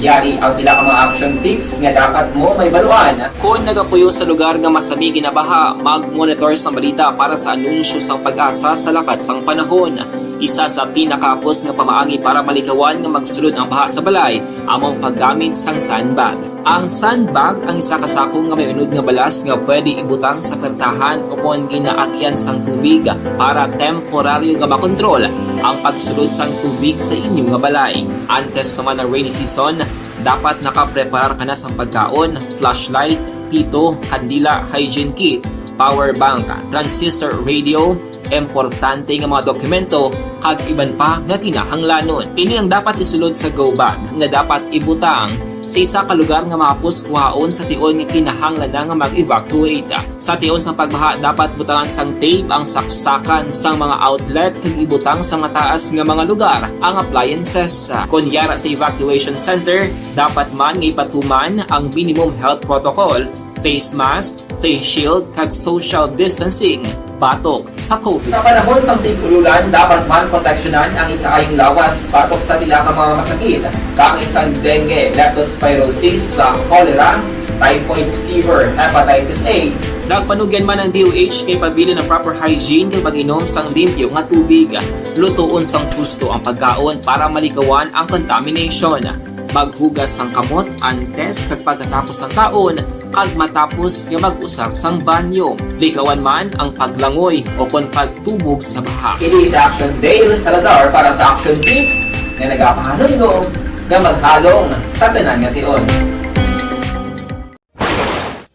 Yari ang pila ka mga action tips nga dapat mo mahibaluan. Kon nagapuyo sa lugar nga masami ginabaha, mag-monitor sang balita para sa anunsyo sang PAGASA sa lakat sang panahon. Isa sa pinakahapos nga pamaagi para malikawan nga magsulod ang baha sa balay amo ang paggamit sang sandbag. Ang sandbag ang isa ka sako nga may unod nga balas nga pwede ibutang sa pertahan ukon ginaagian sang tubig para temporaryo nga makontrol ang pagsulod sang tubig sa inyo nga balay. Antes pa man ang rainy season, dapat nakapreparar ka na sang pagkaon, flashlight, pito, kandila, hygiene kit, power bank, transistor radio, importante nga mga dokumento, kag iban pa nga kinahanglanon. Ini ang dapat isulod sa go bag nga dapat ibutang sa isa ka lugar nga mahapos kuhaon sa tion nga kinahanglan na nga mag-evacuate. Sa tion sang pagbaha, dapat butangan sang tape ang saksakan sang mga outlet kag ibutang sa mataas nga mga lugar ang appliances. Kon yara sa evacuation center, dapat man nga ipatuman ang minimum health protocol, face mask, face shield, kag social distancing batok sa COVID. Sa panahon sang tig-ululan, dapat man proteksyonan ang ikaayong lawas batok sa pila ka mga masakit, kaangay sang dengue, leptospirosis, sa cholera, typhoid fever, hepatitis A. Nagpanugyan man ang D O H nga ipabilin ang proper hygiene kag pag-inom sang limpyo nga tubig. Lutoon sang husto ang pagkaon para malikawan ang contamination. Maghugas sang kamot antes kag pagkatapos sang kaon, kag matapos nga mag-usar sang banyo. Likawan man ang paglangoy o kon pagtubog sa baha. Kini si Action Dale Salazar para sa Action Tips nga nagapahanumdom nga maghalong sa tanan nga tion.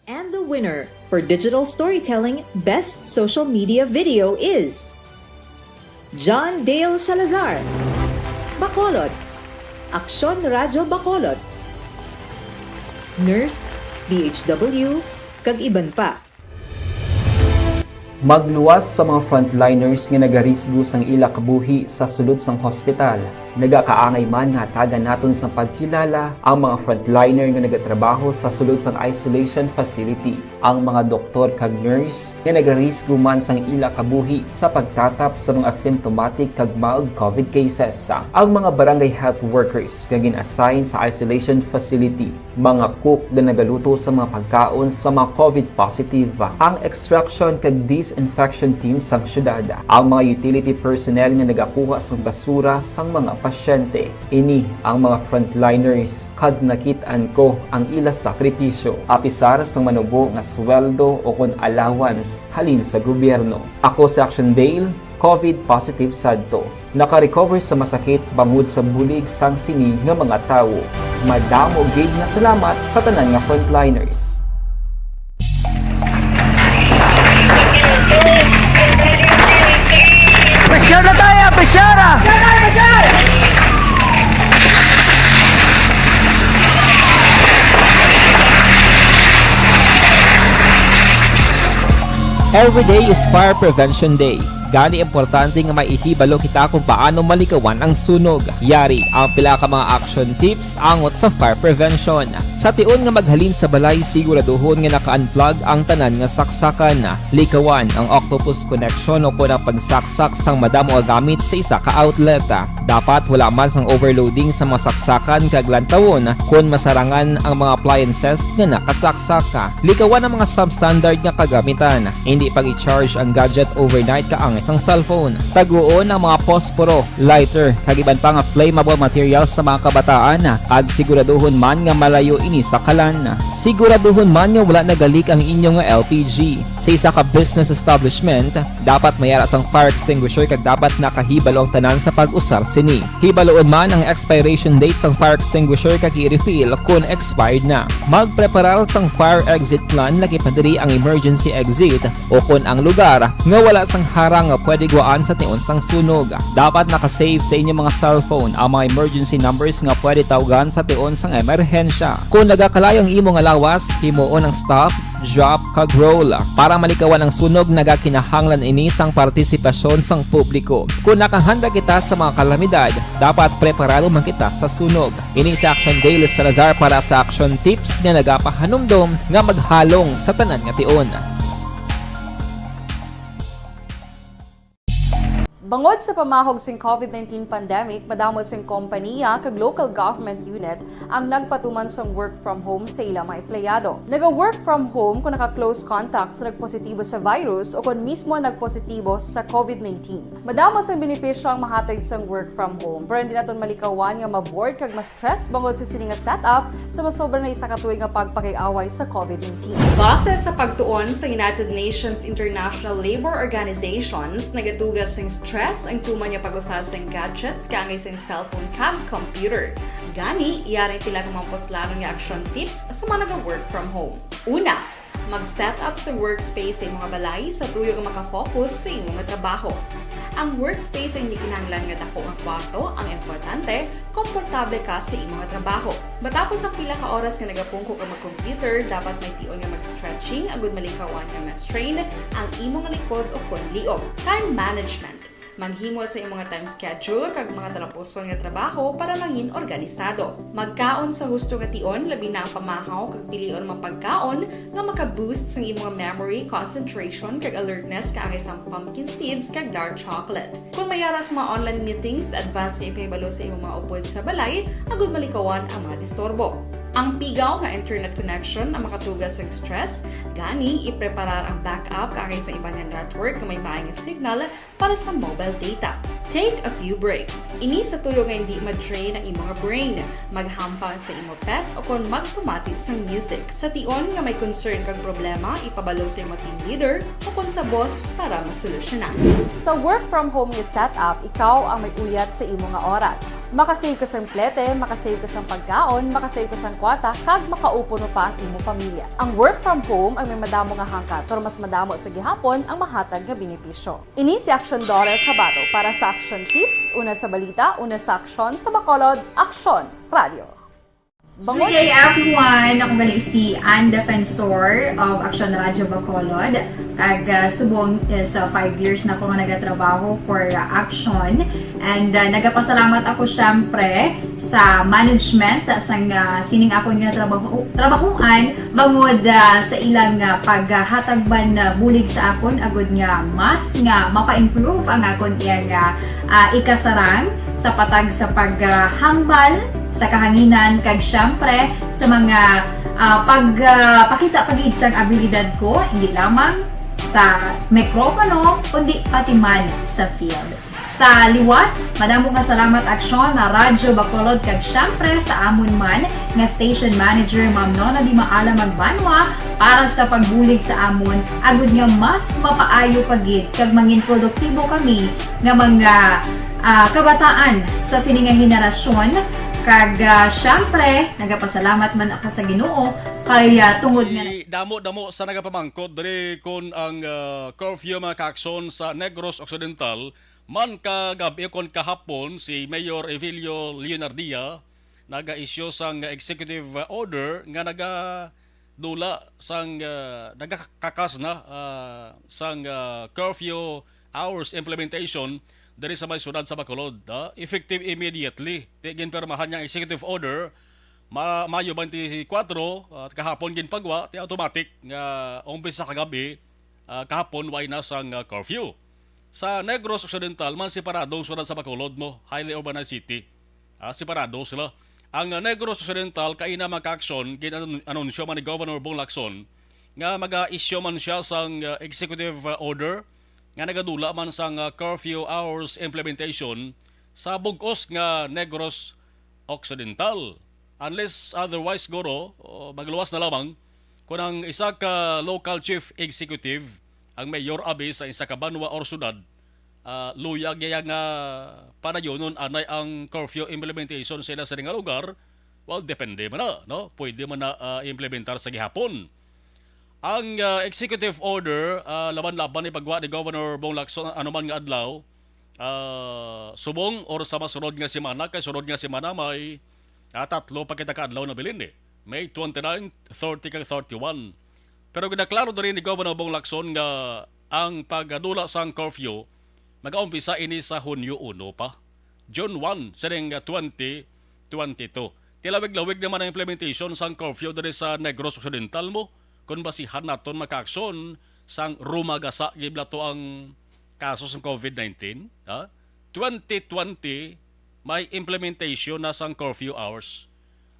And the winner for Digital Storytelling Best Social Media Video is John Dale Salazar, Bacolod, Aksyon Radyo Bacolod, Nurse, D H W, kag iban pa. Magluwas sa mga frontliners nga nagarisgo sang ila kabuhi sa sulod sang hospital. Nagakaangay man nga hatagan naton sang pagkilala ang mga frontliner nga nagatrabaho sa sulod sang isolation facility, ang mga doktor kag nurse nga nagarisgo man sang ila kabuhi sa pagtatap sa mga asymptomatic kag mild COVID cases, ang mga barangay health workers nga gin-assign sa isolation facility, mga cook nga nagaluto sa mga pagkaon sa mga COVID positive, ang extraction kag disinfection team sang syudad, ang mga utility personnel nga nagakuha sang basura sang mga pasyente. Ini ang mga frontliners kag nakit-an ko ang ila sakripisyo, apisar sang manubo nga sweldo o kon allowance halin sa gobyerno. Ako si Action Dale, COVID positive sadto. Naka-recover sa masakit bangod sa bulig sang sini nga mga tawo. Madamo gid nga salamat sa tanan nga frontliners. Pressure na tayo! Pressure na! Every day is Fire Prevention Day. Gani importante nga may ihibalo kita kung paano malikawan ang sunog. Yari ang pila ka mga action tips angot sa fire prevention. Sa tion nga maghalin sa balay, siguraduhon nga naka-unplug ang tanan nga saksakan. Likawan ang octopus connection o kon ang pagsaksak sang madamo nga gamit sa isa ka outlet. Dapat wala man sang overloading sa mga saksakan kag lantawon kon masarangan ang mga appliances nga nakasaksak. Likawan ang mga substandard nga kagamitan. Indi pag-i-charge ang gadget overnight kaangay sang cellphone. Taguon ang mga posporo, lighter, kag iban pa nga flammable materials sa mga kabataan, kag siguraduhon man nga malayo ini sa kalan. Siguraduhon man nga wala nagalik ang inyo nga L P G. Sa isa ka business establishment, dapat may ara sang fire extinguisher kag dapat nakahibalo ang tanan sa pag-usar sini. Hibaloon man ang expiration date sang fire extinguisher kag i-refill kon expired na. Magpreparar sang fire exit plan, lakip na diri ang emergency exit o kon ang lugar nga wala sang harang nga pwede gwaan sa tion sang sunog. Dapat naka-save sa inyo mga cellphone ang mga emergency numbers nga pwede tawgan sa tion sang emerhensya. Kon nagakalayo ang imo nga lawas, himuon ang stop, drop, kag roll. Para malikawan ang sunog, nagakinahanglan ini sang partisipasyon sang publiko. Kon nakahanda kita sa mga kalamidad, dapat preparado man kita sa sunog. Ini si Action Dale Salazar para sa Action Tips nga nagapahanumdom nga maghalong sa tanan nga tion. Bangod sa pamahog sing COVID nineteen pandemic, madamo sing kompaniya kag local government unit ang nagpatuman sang work from home sa ila mga empleyado. Naga-work from home kon naka-close contact sa nagpositibo sa virus o kon mismo nagpositibo sa COVID nineteen. Madamo sang benepisyo ang mahatag sang work from home, pero hindi naton malikawan nga ma-bored kag ma-stress bangod sa sini nga setup sa masobra na isa ka tuig nga pagpakig-away sa COVID nineteen. Base sa pagtuon sa United Nations International Labour Organizations, nagatuga sing stress ang tuman nga pag-usa sing gadgets kaangay sing cellphone kag computer. Gani, yari ang pila ka mga puslanon nga action tips sa mga naga-work from home. Una, mag-set up sa workspace sa imo nga balay sa tuyo nga maka-focus sa imo nga trabaho. Ang workspace ay hindi kinahanglan nga dako nga kwarto, ang importante, komportable ka sa imo nga trabaho. Matapos ang pila ka oras nga nagapungko ka mag-computer, dapat may tion nga mag-stretching agud malikawan nga ma-strain ang imo nga likod o kon liog. Time management. Maghimo sa imo nga time schedule kag mga talapuson nga trabaho para mangin organisado. Magkaon sa husto nga tion, labi na ang pamahaw kag pilion mga pagkaon nga maka-boost sang imo nga memory, concentration, kag alertness kaangay sang pumpkin seeds kag dark chocolate. Kon may ara sa mga online meetings, advance nga ipahibalo sa imo mga upod sa balay agud malikawan ang mga disturbo. Ang pigaw nga internet connection ang makatuga sa stress, gani ipreparar ang backup kaangay sa iban nga network nga may maay nga signal para sa mobile data. Take a few breaks. Ini sa tuyo nga hindi ma-drain ang imo nga brain. Maghampang sa imo pet o kon magpamati sang music. Sa tion nga may concern kag problema, ipabalo sa imo team leader o kon sa boss para masolusyonan. Sa work from home nga setup, ikaw ang may uyat sa imo nga oras. Makasave ka sang plete, makasave ka sang pagkaon, makasave ka sang kwarta, kag makaupo no pa ang imo pamilya. Ang work from home ang may madamo nga hangkat, pero mas madamo sa gihapon ang mahatag nga benepisyo. Ini si Action Daughter Kabato para sa Action Tips, una sa balita, una sa aksyon, sa Bacolod, Aksyon Radio. Good day, everyone! Ako gali si Ann Defensor of Action Radio Bacolod. Kag, ah, subong is, ah, five years na ako nga nagatrabaho for, ah, Action. And, ah, nagapasalamat ako, syempre, sa management, ah, sang, ah, sining akon nga trabaho, trabahuan, bangod, ah, sa ilang, ah, paghatag man, ah, bulig sa akon, agud nga mas nga mapa-improve ang akon iyang, ah, ah, ikasarang sa patag sa paghambal sa kahanginan, kag siyempre sa mga, ah, pag, ah, pakita pa gid sang abilidad ko, hindi lamang sa mikropono, kundi pati man sa field. Sa liwat, madamo nga salamat, Aksyon, na Radyo Bacolod, kag siyempre sa amon man nga station manager, Ma'am Nona Di Maala Magbanwa, para sa pagbulig sa amon, agud nga mas mapaayo pa gid kag mangin produktibo kami nga mga, ah, kabataan sa sini nga henerasyon. Kag, ah, siyempre, nagapasalamat man ako sa Ginoo kay, ah, tungod nga Damo-damo sa nagapamangkot diri kon ang, ah, curfew, mga kaaksyon, sa Negros Occidental man kagab-i kon kahapon, si Mayor Evelio Leonardia naga-issue sang executive order nga nagadula sang, ah, nagakakas na, ah, sang, ah, curfew hours implementation diri sa may siyudad sa Bacolod, ah, effective immediately. Ti ginpirmahan niyang executive order, ma-, Mayo twenty-four, at kahapon ginpagwa, ti automatic nga umpisa kagab-i, ah, kahapon, way na sang, ah, curfew. Sa Negros Occidental man, separado ang siyudad sa Bacolod, mo, highly urbanized city. Ah, separado sila. Ang, ah, Negros Occidental, kaina, mga kaaksyon, gin-anunsyo man ni Governor Bong Lacson nga maga-issue man siya sang, ah, executive, ah, order nga nagadula man sang, ah, curfew hours implementation sa bug-os nga Negros Occidental. Unless otherwise, guro, o magluwas na lamang, kung ang isa ka local chief executive, ang mayor abi sa isa ka banwa or syudad, ah, luyag niya nga padayonon anay ang curfew implementation sa ila sa nga lugar, well, depende man na, no? Pwede man na, ah, implementar sa gihapon. Ang, ah, executive order, ah, laban-laban ni pagwa ni Governor Bong Lacson anuman nga adlaw, ah, subong or sa masunod nga semana, kay sunod nga semana may, ah, tatlo pa kita ka adlaw na bilin, eh. May twenty-nine, thirty, kag thirty-one. Pero ginaklaro diri ni Governor Bong Lacson nga ang pagdula sang curfew magaumpisa ini sa Hunyo uno pa, June one, sining twenty twenty-two. Tilawig-lawig naman ang implementation sang curfew diri sa Negros Occidental, mo, kung basihan naton, mga kaaksyon, sang rumagasa gid bala to ang kaso sang COVID nineteen, ha? Twenty twenty, may implementation na sang curfew hours,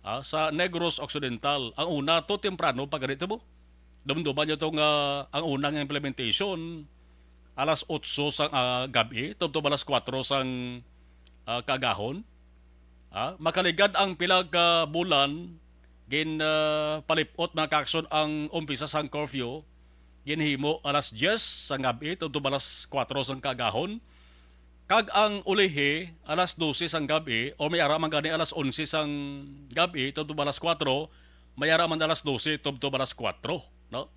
ah, sa Negros Occidental. Ang una to, temprano pa gani to, mo. Dumduman niyo to nga ang unang implementation, alas otso sang, ah, gab-i, tubtob alas kuwatro sang, ah, kaagahon. Ah, makaligad ang pila ka bulan, gin, ah, palip-ot, mga kaaksyon, ang umpisa sang curfew, ginhimo alas diyes sang gab-i, tubtob alas kuwatro sang kaagahon. Kag ang ulihi, alas dose sang gab-i, o may ara man gani alas onse sang gab-i, tubtob alas kuwatro, may ara man alas dose, tubtob alas kuwatro, no?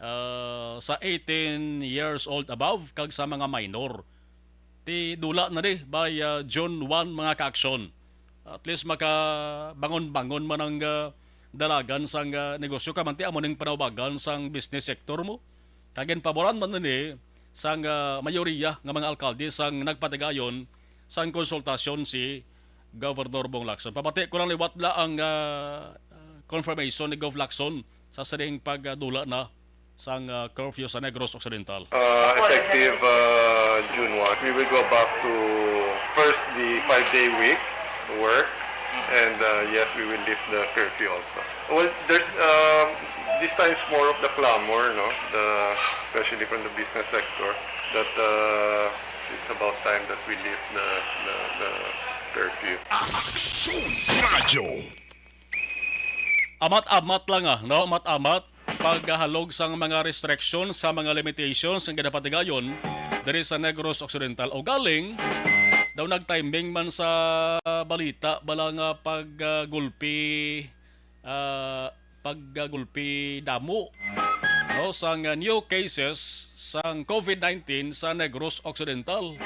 Ah, sa eighteen years old above, kag sa mga minor. Ti dula na di, by, ah, June one, mga kaaksyon. At least makabangon-bangon man ang, ah, dalagan sang, ah, negosyo, kay man ti amo ning panaubagan sang business sector, mo. Kag ginpaboran man ini sang, ah, mayoriya nga mga alkalde sang nagpatigayon sang konsultasyon si Governor Bong Lacson. Pabati ko lang liwat la ang, ah, confirmation ni Gov Lacson sa sining pagdula na sang, ah, curfew sa Negros Occidental. Uh, effective, uh, June one, we will go back to first the five-day week work, And, uh, yes, we will lift the curfew also. Well, there's, um, this time it's more of the clamor, no? The, especially from the business sector, that, uh, it's about time that we lift the, the, the curfew. Aksyon Radyo. Amat-amat lang, ah, no? Amat-amat. Paghalog sang mga restriction, sa mga limitations nga ginapatigayon diri sa Negros Occidental. O galing, daw nag-timing man sa balita bala nga pag, ah, gulpi, ah, pag, ah, gulpi damo, no, sang, ah, new cases sang COVID nineteen sa Negros Occidental.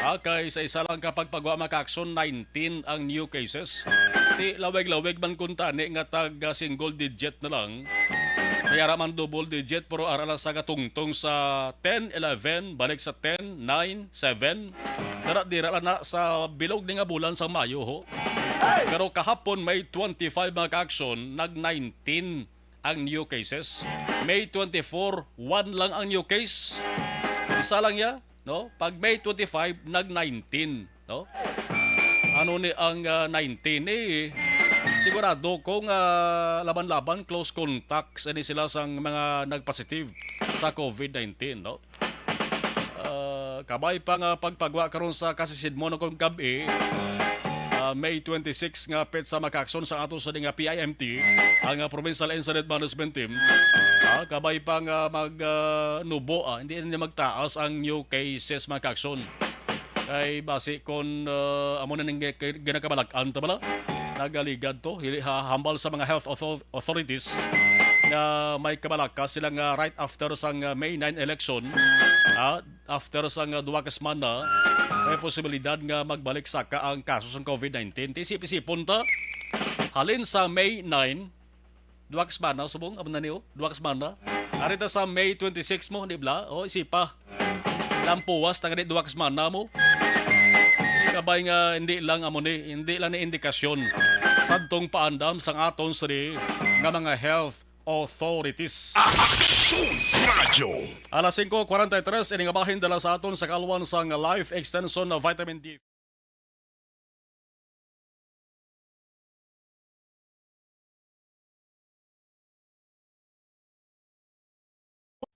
Ah, kay sa isa lang ka pagpagwa, mga ka-aksyon, nineteen ang new cases. Ti lawig-lawig man kuntani nga tag, ah, single digit na lang. May ara man double digit, pero ara lang sa gatungtong sa ten, eleven, balik sa ten, nine, seven. Dira-dira lang na sa bilog ni nga bulan sa Mayo, ho. Pero kahapon, May twenty-five, mga ka-aksyon, nag nineteen ang new cases. May twenty-four, one lang ang new case. Isa lang ya, no? Pag May twenty-five, nag nineteen, no? Ano ni ang, ah, nineteen? Eh, sigurado ko nga laban-laban, close contacts, ini sila sang mga nagpositive sa COVID nineteen, no? Ah, kabay pa nga pagpagwa karon sa kasisidmon kon gab-i, ah, May twenty-six nga petsa, mga ka-aksyon, sa ato sa dinga P I M T, ang, ah, Provincial Incident Management Team. Ah, kabay pa nga mag, ah, nubo, ah, hindi na magtaas ang new cases, mga ka-aksyon. Kay basi kon, ah, amo na ning gi-, gi-, ginakabalak-an ta bala, nagaligad to, hili-, ha-, hambal sa mga health author-, authorities nga may kabalaka sila nga right after sang, ah, May nine election, ah, after sang, ah, duha ka semana, may posibilidad nga magbalik saka ang kaso sang COVID nineteen. Ti isip-isipon ta, halin sa May nine, duha ka semana, subong, amo na ni, oh, duha ka semana. Ari ta sa May twenty-six mo, di bala? O, isipa. Lampuwas na gani duha ka semana mo. Kabay nga hindi lang amo ni, hindi lang ni indikasyon sadtong paandam sang aton sini nga mga health authorities. Aksyon Radyo. Alas singko kwarenta y tres, ini nga bahin dala sa aton sa kalwan sang Life Extension na Vitamin D.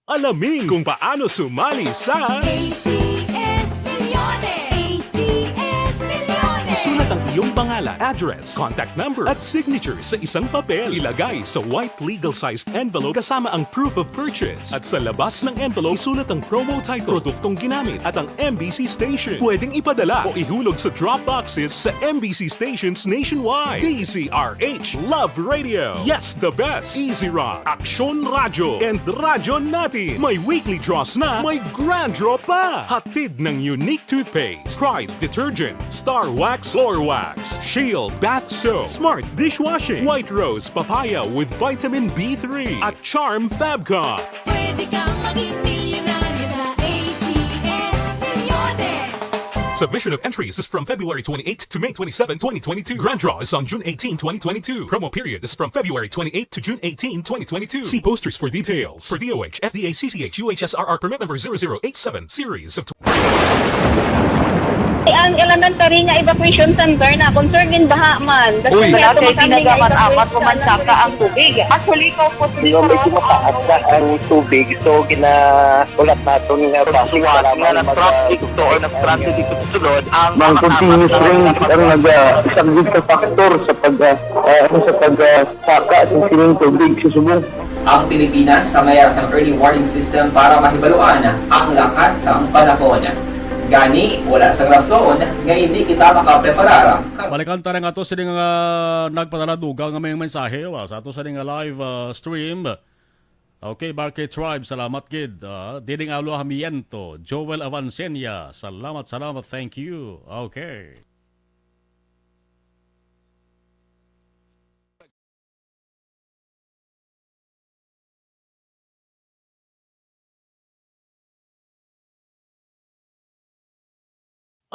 Alamin kung paano sumali sa A C S Milyones. A C S Milyones. Isulat ang iyong pangalan, address, contact number, at signature sa isang papel. Ilagay sa white legal-sized envelope kasama ang proof of purchase. At sa labas ng envelope, isulat ang promo title, produktong ginamit, at ang M B C station. Pwedeng ipadala o ihulog sa drop boxes sa M B C stations nationwide. D Z R H, Love Radio. Yes, the best. Easy Rock, Aksyon Radyo, and Radyo Natin. May weekly draws na, may grand draw pa. Hatid ng Unique Toothpaste, Pride Detergent, Star Wax Floor Wax, Shield Bath Soap, Smart Dishwashing, White Rose Papaya with Vitamin B three, at Charm Fabcon. Pwede kang maging milyonaryo sa A C S Milyones. Submission of entries is from February twenty-eighth to May twenty-seven, twenty twenty-two. Grand draw is on June eighteen, twenty twenty-two. Promo period is from February twenty-eighth to June eighteen, twenty twenty-two. See posters for details. For D O H, F D A, C C H, U H S R R permit number zero zero eight seven, series of Ang elementary nga evacuation center na concern gid baha man. Uy. Wala kay ginagamat-amat ko man saka ang tubig. Actually, ikaw po, Hindi ko medyo mataas na ang tubig. So, ginahulat naton nga basi nga kailangan na mag- traffic to or na traffic dito sa sulod ang Mang continuous rain ang naga-, isang big factor sa pag, ah, ah, ano, sa pag, ah, saka sa sining tubig sa subong. Ang Pilipinas sa mayara sang early warning system para mahibaluan ang lakat sang panahon. Gani, wala sang rason nga hindi kita makapreparar. Balikan ta na nga to sini nga nagpadala dugang nga may mensahe, wa, sa ato sini nga live, ah, stream. Okay, Barkay Tribe, salamat gid. Ah, Diding Alo Hamiento, Joel Avancenia, salamat, salamat, thank you. Okay.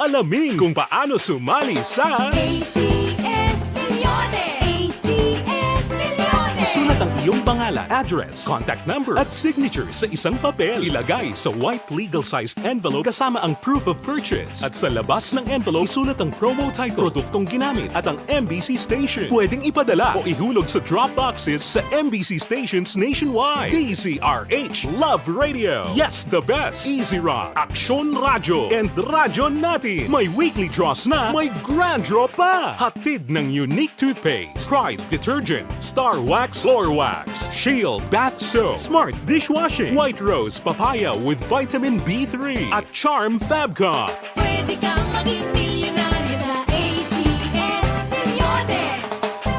Alamin kung paano sumali sa A C S Milyones. A C S Milyones. Isulat ang iyong pangalan, address, contact number, at signature sa isang papel. Ilagay sa white legal-sized envelope kasama ang proof of purchase. At sa labas ng envelope, isulat ang promo title, produktong ginamit, at ang M B C station. Pwedeng ipadala o ihulog sa drop boxes sa M B C stations nationwide. D Z R H Love Radio. Yes, the best. Easy Rock, Aksyon Radyo, and Radyo Natin. May weekly draws na, may grand draw pa. Hatid ng Unique Toothpaste, Pride Detergent, Star Wax, Floor Wax, Shield Bath Soap, Smart Dishwashing, White Rose Papaya with Vitamin B three, at Charm Fabcon. Pwede kang maging milyonaryo sa A C S Milyones.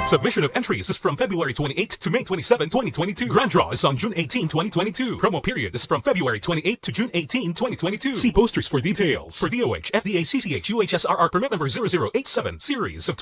Submission of entries is from February twenty-eighth to May twenty-seven, twenty twenty-two. Grand draw is on June eighteen, twenty twenty-two. Promo period is from February twenty-eighth to June eighteen, twenty twenty-two. See posters for details. For D O H, F D A, C C H, U H S R R permit number zero zero eight seven, series of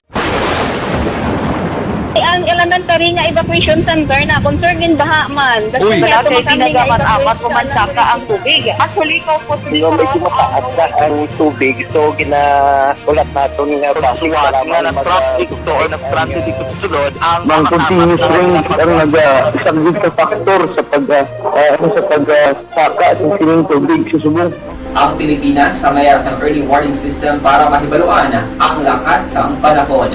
Ang elementary nga evacuation center na, concern gin baha man. Kasi Uy. Wala kay tinaga man apat o man saka ang tubig. Actually, ikaw po, Di ba, medyo mataas na ang tubig, so ginaulat naton nga basi Suwat nga nag-traffic to or nag-transit dito sa sulod ang Mang mga tapat continuous na rain ang nagpag- nagasaglit sa factor sa pag, ah, ah, sa pag, ah, saka sa sining tubig sa subong. Ang Pilipinas ang mayara sang early warning system para mahibaluan ang lakat sang panahon.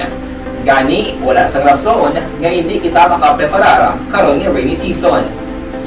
Gani, wala sang rason nga indi kita makapreparar karon nga rainy season.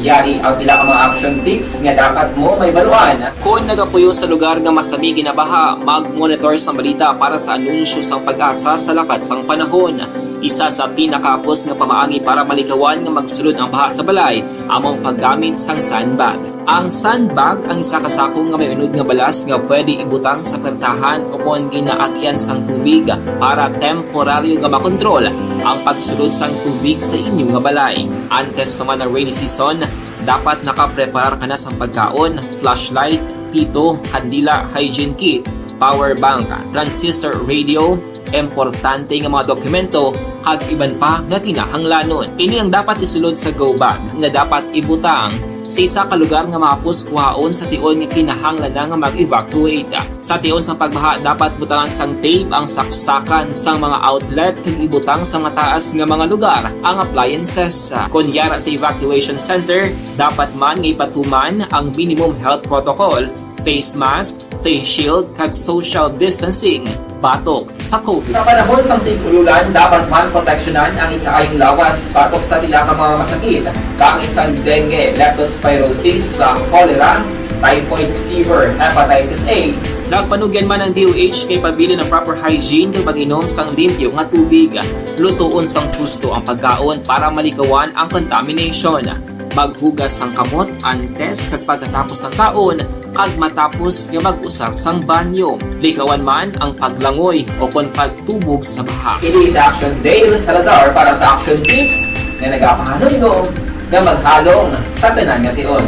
Yari ang pila ka mga action tips nga dapat mo mahibaluan. Kon nagapuyo sa lugar nga masami ginabaha, mag-monitor sang balita para sa anunsyo sang PAGASA sa lakat sang panahon. Isa sa pinakahapos nga pamaagi para malikawan nga magsulod ang baha sa balay amo ang paggamit sang sandbag. Ang sandbag ang isa ka sako nga may unod nga balas nga pwede ibutang sa pertahan o kon ginaagian sang tubig para temporaryo nga makontrol ang pagsulod sang tubig sa inyo nga balay. Antes pa man ang rainy season, dapat nakapreparar ka na sang pagkaon, flashlight, pito, kandila, hygiene kit, power bank, transistor radio, importante nga mga dokumento, kag iban pa nga kinahanglanon. Ini ang dapat isulod sa go bag nga dapat ibutang sa isa ka lugar nga mahapos kuhaon sa tion nga kinahanglan na nga mag-evacuate. Sa tion sang pagbaha, dapat butangan sang tape ang saksakan sang mga outlet kag ibutang sa mataas nga mga lugar ang appliances. Kon yara sa evacuation center, dapat man nga ipatuman ang minimum health protocol, face mask, face shield, kag social distancing batok sa COVID. Sa panahon sang tig-ululan, dapat man proteksyonan ang ikaayong lawas batok sa pila ka mga masakit, kaangay sang dengue, leptospirosis, sa cholera, typhoid fever, hepatitis A. Nagpanugyan man ang D O H kay pabilin ang proper hygiene kag pag-inom sang limpyo nga tubig. Lutoon sang husto ang pagkaon para malikawan ang contamination. Maghugas sang kamot antes kag pagkatapos sang kaon, kag matapos nga mag-usar sang banyo. Likawan man ang paglangoy o kon pagtubog sa baha. Ini si Action Dale Salazar para sa Action Tips nga nagapahanumdom nga maghalong sa tanan nga tion.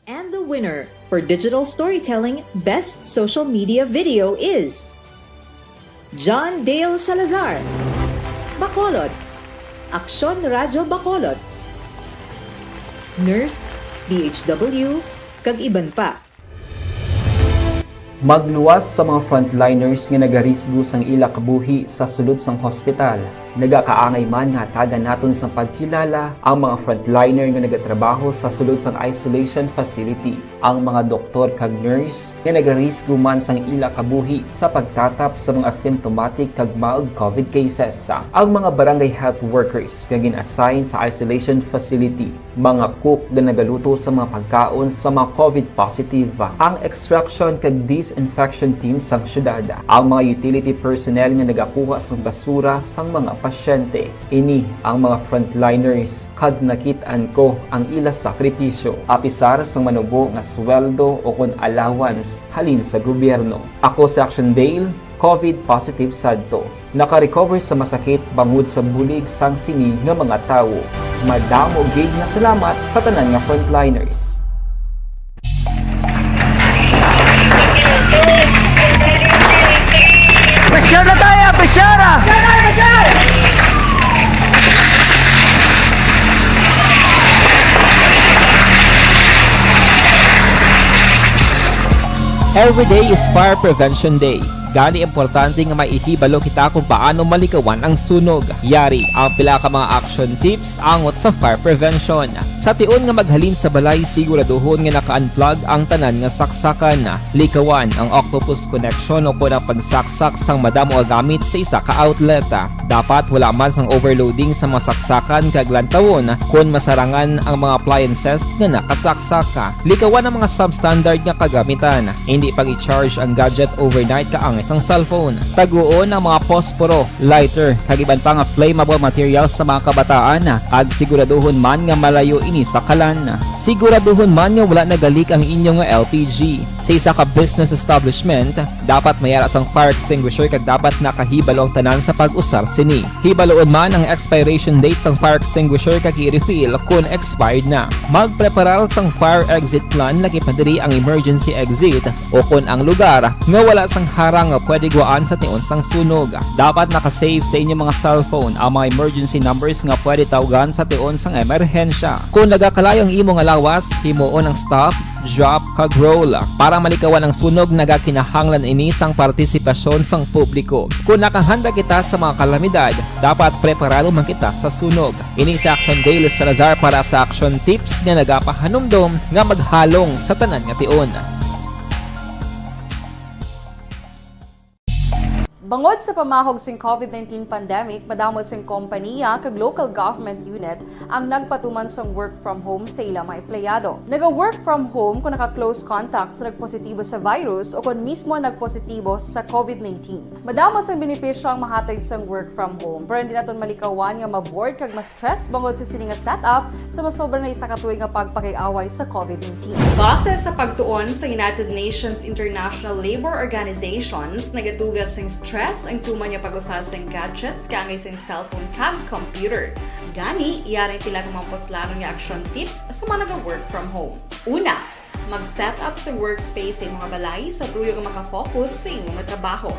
And the winner for digital storytelling best social media video is John Dale Salazar, Bacolod, Aksyon Radyo Bacolod, nurse, D H W, kag iban pa. Magluwas sa mga frontliners nga nagarisgo sang ila kabuhi sa sulod sang hospital. Nagakaangay man nga hatagan naton sang pagkilala ang mga frontliner nga nagatrabaho sa sulod sang isolation facility, ang mga doktor kag nurse nga nagarisgo man sang ila kabuhi sa pagtatap sa mga asymptomatic kag mild COVID cases, ang mga barangay health workers nga gin-assign sa isolation facility, mga cook nga nagaluto sa mga pagkaon sa mga COVID positive, ang extraction kag disinfection team sang syudad, ang mga utility personnel nga nagakuha sang basura sang mga pasyente. Ini ang mga frontliners, kag nakit-an ko ang ila sakripisyo. Apisar sang manubo nga sweldo o kon allowance halin sa gobyerno. Ako si Action Dale, COVID positive sadto. Naka-recover sa masakit bangod sa bulig sang sini nga mga tawo. Madamo gid nga salamat sa tanan nga frontliners. Pressure na tayo! Pressure na! Every day is Fire Prevention Day. Gani, importante nga may ihibalo kita kung paano malikawan ang sunog. Yari ang pila ka mga action tips angot sa fire prevention. Sa tion nga maghalin sa balay, siguraduhon nga naka-unplug ang tanan nga saksakan. Likawan ang octopus connection o kon ang pagsaksak sang madamo nga gamit sa isa ka outlet. Dapat wala man sang overloading sa mga saksakan kag lantawon kon masarangan ang mga appliances nga nakasaksak. Likawan ang mga substandard nga kagamitan. Hindi pag-i-charge ang gadget overnight kaangay sang cellphone. Taguon ang mga posporo, lighter, kag iban pa nga flammable materials sa mga kabataan, kag siguraduhon man nga malayo ini sa kalan. Siguraduhon man nga wala nagalik ang inyo nga L P G. Sa isa ka business establishment, dapat may ara sang fire extinguisher kag dapat nakahibalo ang tanan sa pag-usar sini. Hibaloon man ang expiration date sang fire extinguisher kag i-refill kon expired na. Magpreparar sang fire exit plan, laki pa diri ang emergency exit o kon ang lugar nga wala sang harang nga pwede gwaan sa tion sang sunog. Dapat naka-save sa inyo mga cellphone ang mga emergency numbers nga pwede tawgan sa tion sang emerhensya. Kon nagakalayo ang imo nga lawas, himuon ang stop, drop, kag roll. Para malikawan ang sunog, nagakinahanglan ini sang partisipasyon sang publiko. Kon nakahanda kita sa mga kalamidad, dapat preparado man kita sa sunog. Ini si Action Dale Salazar para sa Action Tips nga nagapahanumdom nga maghalong sa tanan nga tion. Bangod sa pamahog sing COVID nineteen pandemic, madamo sing kompaniya kag local government unit ang nagpatuman sang work from home sa ila mga empleyado. Naga-work from home kung naka-close contact sa nagpositibo sa virus o kon mismo nagpositibo sa COVID nineteen. Madamo sang benepisyo ang mahatag sang work from home, pero hindi naton malikawan nga ma-bored kag ma-stress bangod sa sini nga setup sa masobra na isa ka tuig nga pagpakig-away sa COVID nineteen. Base sa pagtuon sa United Nations International Labour Organizations, nagatuga sing stress ang tuman nga pag-usa sing gadgets kaangay sing cellphone kag computer. Gani, yari ang pila ka mga puslanon nga action tips sa mga naga-work from home. Una, mag-set up sa workspace sa imong balay sa tuyo nga makafocus sa imong trabaho.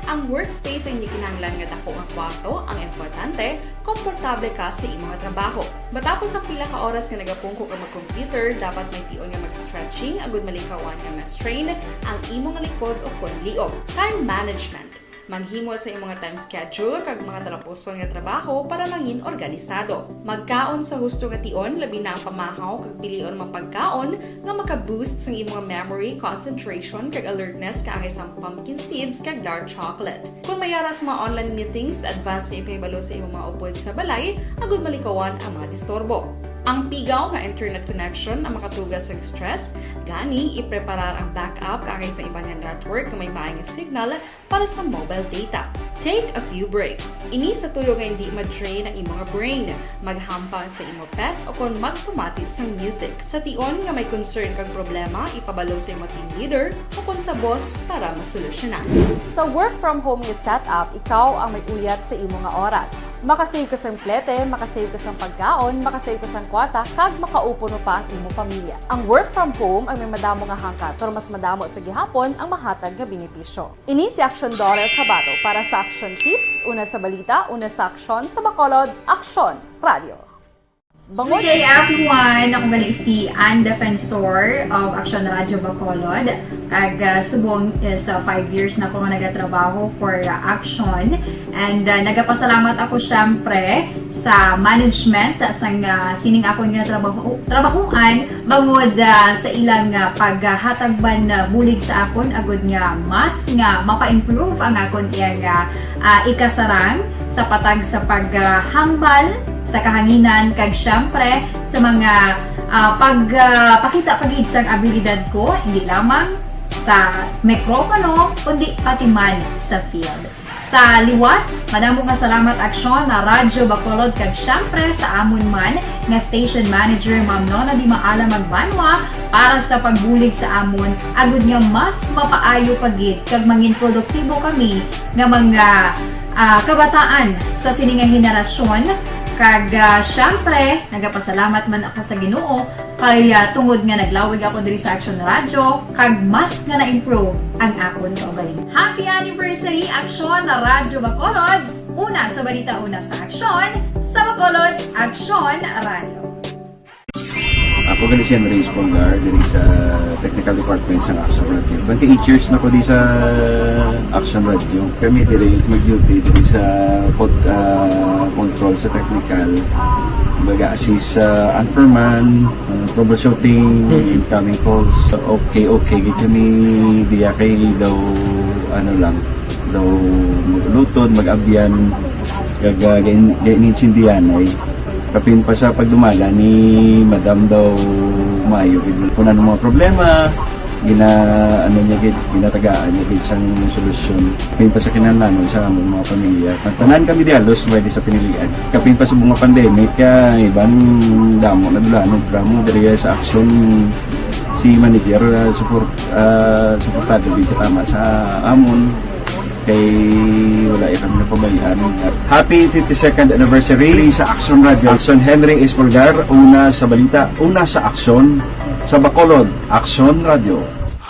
Ang workspace ay hindi kinahanglan nga dako nga kwarto, ang importante, komportable ka sa imong trabaho. Matapos ang pila ka oras nga nagapungko ka mag-computer, dapat may tion nga mag-stretching agud malikawan nga ma-strain ang imong likod o kon liog. Time management. Maghimo sa imong time schedule kag mga talapuson nga trabaho para mangin organisado. Magkaon sa husto nga tion, labi na ang pamahaw kag pilion mga pagkaon nga maka-boost sang imong memory, concentration, kag alertness kaangay sang pumpkin seeds kag dark chocolate. Kung may ara sa mga online meetings, advance nga ipahibalo sa imong mga upod sa balay agud malikawan ang mga disturbo. Ang pigaw nga internet connection ang makatuga sa stress, gani ipreparar ang backup kaangay sa iban nga network nga may maay nga signal para sa mobile data. Take a few breaks. Ini sa tuyo nga hindi ma-drain ang imong brain. Maghampang sa imo pet o kon magpamati sang music. Sa tion nga may concern kag problema, ipabalo sa imo team leader o kon sa boss para masolusyonan. Sa work from home nga setup, ikaw ang may uyat sa imo nga oras. Makasave ka sang plete, makasave ka sang pagkaon, makasave ka sang kwarta, kag makaupuno pa ang imo pamilya. Ang work from home ay may madamo nga hangkat, pero mas madamo sa gihapon ang mahatag nga benepisyo. Ini si Action Doral Cabato para sa Action Tips, una sa balita, una sa aksyon, sa Bacolod, Aksyon Radio. Bangod Good day, everyone. Ako gali si Ann Defensor of Action Radio Bacolod. Kag, ah, subong is, ah, five years na ako nga nagatrabaho for, ah, Action. And, ah, nagapasalamat ako, syempre, sa management sang, ah, sining akon nga trabaho, trabahuan bangod, ah, sa ilang, ah, paghatag man, ah, bulig sa akon agud nga mas nga mapa-improve ang akon iyang, ah, ah, ikasarang sa patag sa paghambal sa kahanginan kag, syempre, sa mga, ah, pag, ah, pakita pa gid sang abilidad ko, hindi lamang sa mikropono, kundi pati man sa field. Sa liwat, madamo nga salamat, Aksyon na Radyo Bacolod, kag syempre sa amon man nga station manager, Ma'am Nona Di Maala Magbanwa, para sa pagbulig sa amon, agud nga mas mapaayo pa gid kag mangin produktibo kami nga mga, ah, kabataan sa sini nga henerasyon. Kag, ah, syempre, nagapasalamat man ako sa Ginoo kay, ah, tungod nga naglawig ako diri sa Aksyon Radyo, kag mas nga na-improve ang akon kaugalingon. Happy anniversary, Aksyon na Radyo Bacolod! Una sa balita, una sa aksyon, sa Bacolod, Aksyon Radyo. Ako gali si Andres Polgar, diri sa Technical Department sa Action Radio. Twenty-eight years na ko di sa Action Radio. Kami diri mag-duty diri sa pod, ah, control sa technical. Mag-assist sa anchorman, ah, troubleshooting, incoming calls. Okay, okay. Gid kami diya kay daw, ano lang, daw maglutod, mag-abyan, kag, ah, gain-, gainintindihan ay. Kapin pa sa pagdumala ni Madam daw maayo gid. Kung ano mga problema, gina-, ano niya gid, ginatagaan niya gid sang solusyon. Kapin pa sa kinahanglanon sa among mga pamilya. Tanan kami di halos pwede sa pinilian. Kapin pa sa mga pandemic, kaya iban damo na dula, no, damo diri sa Action si manager, ah, support, ah, suportado gid katama sa amon. Kay wala ya kami napabayaan. Happy fifty-second anniversary sa Action Radio. Action Henry Espolgar, una sa balita, una sa aksyon, sa Bacolod, Action Radio.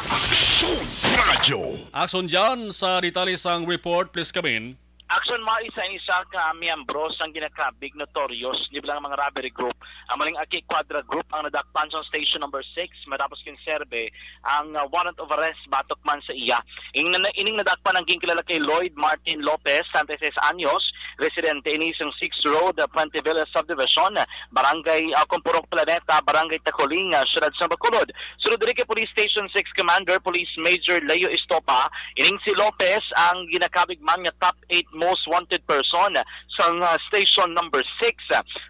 Action Radio. Action dyan sa detalye sang report, please come in. Action Mar, isa ini sa ka miyembro sang ginakabig notorious ni bilang mga robbery group, ang maling Aki Quadra Group ang nadakpan sa station number six matapos kinserbe ang, ah, warrant of arrest batok man sa iya. Ing-, ining nadakpan ang ginkilala kay Lloyd Martin Lopez, santa seis anyos, residente ini sang Sixth Road, ah, Puente Villa Subdivision, Barangay, ah, Compurok Planeta, Barangay Tacoling, ah, Siyudad sa Bacolod. Sunod diri kay Police Station six Commander Police Major Leo Estopa, ining si Lopez ang ginakabig man nga top eight most wanted person sa, ah, station number six.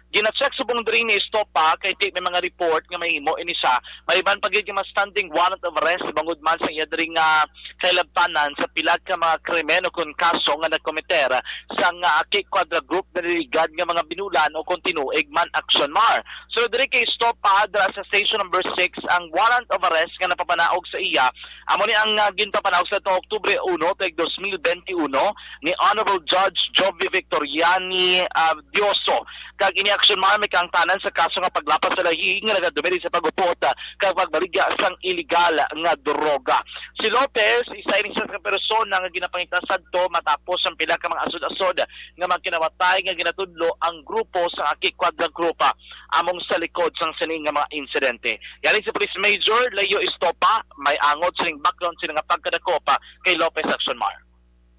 Gina-check subong diri ni Estopa kay ti may mga report nga mahimo ini siya. May iban pa gid nga mga standing warrant of arrest bangod man sa iya diri nga kailabtanan sa pila ka mga krimen o kon kaso nga nagkomiter sa nga Aki Quadra Group nga niligad nga mga binulan o kon tinuig man, Action Mar. So diri kay Estopa, dira sa station number six ang warrant of arrest nga napapanaog sa iya. Amo ni ang, ah, ginpapanaog sa tuong Oktubre uno, tuig dos mil benti uno, ni Honorable Judge Jovi Victoriani, ah, Dioso. Kag ini, Action Mar, may kaangtanan sa kaso nga paglapas sa lahi nga nagadumili sa pag-upot, ah, kag pagbaligya sang iligal nga droga. Si Lopez, isa ini sa persona nga ginapangita sadto matapos ang pila ka mga asod-asod nga magkinawatay nga ginatudlo ang grupo sa Aki Quadra Group, ah, among sa likod sang sini nga mga insidente. Yari si Police Major Leo Estopa, may angot sining background sini nga pagkadakop, ah, kay Lopez, Action Mar.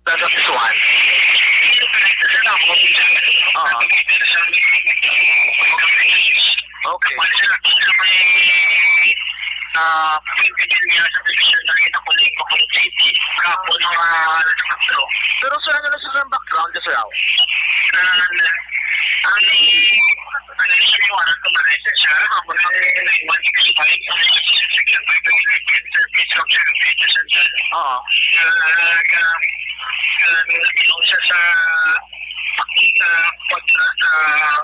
Sa San Juan. Oo. Okay. Ah, niya sa division na ito ko lang ko City. Kapo ng, ah, alas kuwatro. Pero sir, ano na sa background ka, sir? Ah, ang, ang issue yung ano, sa Malaysia siya, ako na yung nine one six five, ang service of service siya dyan. Oo. Ah, ah, ah, nagtulong siya sa, sa, sa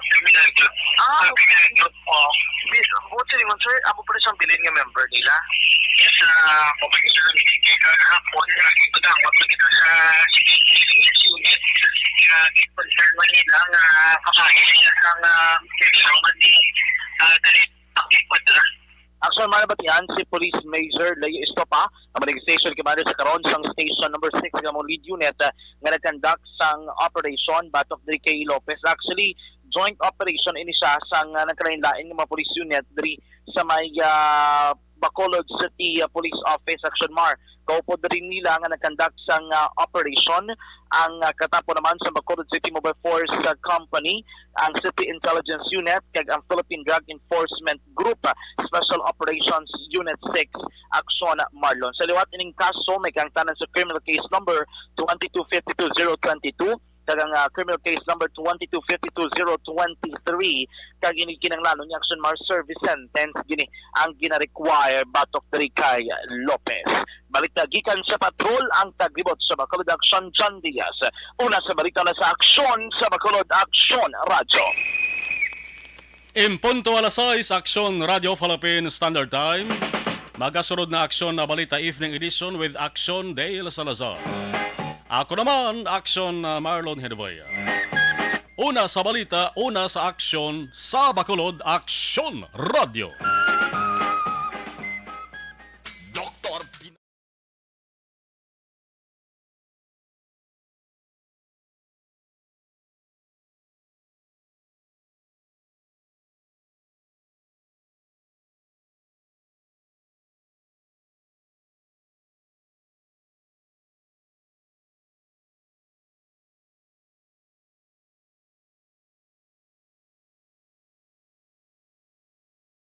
criminal group. Ah, sa criminal group, oh. Bis, buti naman, sir, amo pa rin siyang bilin nga member nila. Yes, ah, kung may gusto lang hindi kay kahapon, nakikita ko, pag nakita sa C C T V unit, nga i-confirm man nila nga kabahin siya sa, ah, Roman ni, ah, Dalit Aki Quadra. Action Mar, nabatian si Police Major Leo Estopa, ang mga station commander sa karon sang station number six nga among lead unit, ah, nga nag-conduct sang operation batok diri kay Lopez. Actually, joint operation ini siya sang, ah, nagkalain-lain nga mga police unit diri sa may, ah, Bacolod City, ah, Police Office, Action Mar. Kaupod rin nila nga nag-conduct sang, ah, operation ang, ah, katapo naman sa Bacolod City Mobile Force, ah, Company, ang City Intelligence Unit, kag ang Philippine Drug Enforcement Group, ah, Special Operations Unit six, Action Marlon. Sa liwat ining kaso, may kaangtanan sa criminal case number twenty-two fifty-two zero twenty-two, kag ang, ah, criminal case number twenty-two fifty-two zero twenty-three, kag ini kinahanglanon nga Action Mar service sentence gini ang gina-require batok diri kay Lopez. Balita gikan sa patrol, ang taglibot sa Bacolod Action, John Diaz. Una sa balita na sa Aksyon sa Bacolod, Aksyon Radyo. En punto alas sais, Aksyon Radyo Philippine Standard Time. Magasunod na Aksyon na Balita Evening Edition with Aksyon Dale Salazar. Ako naman, Aksyon, uh, Marlon Heneboy. Una sa balita, una sa aksyon, sa Bacolod, Aksyon Radyo.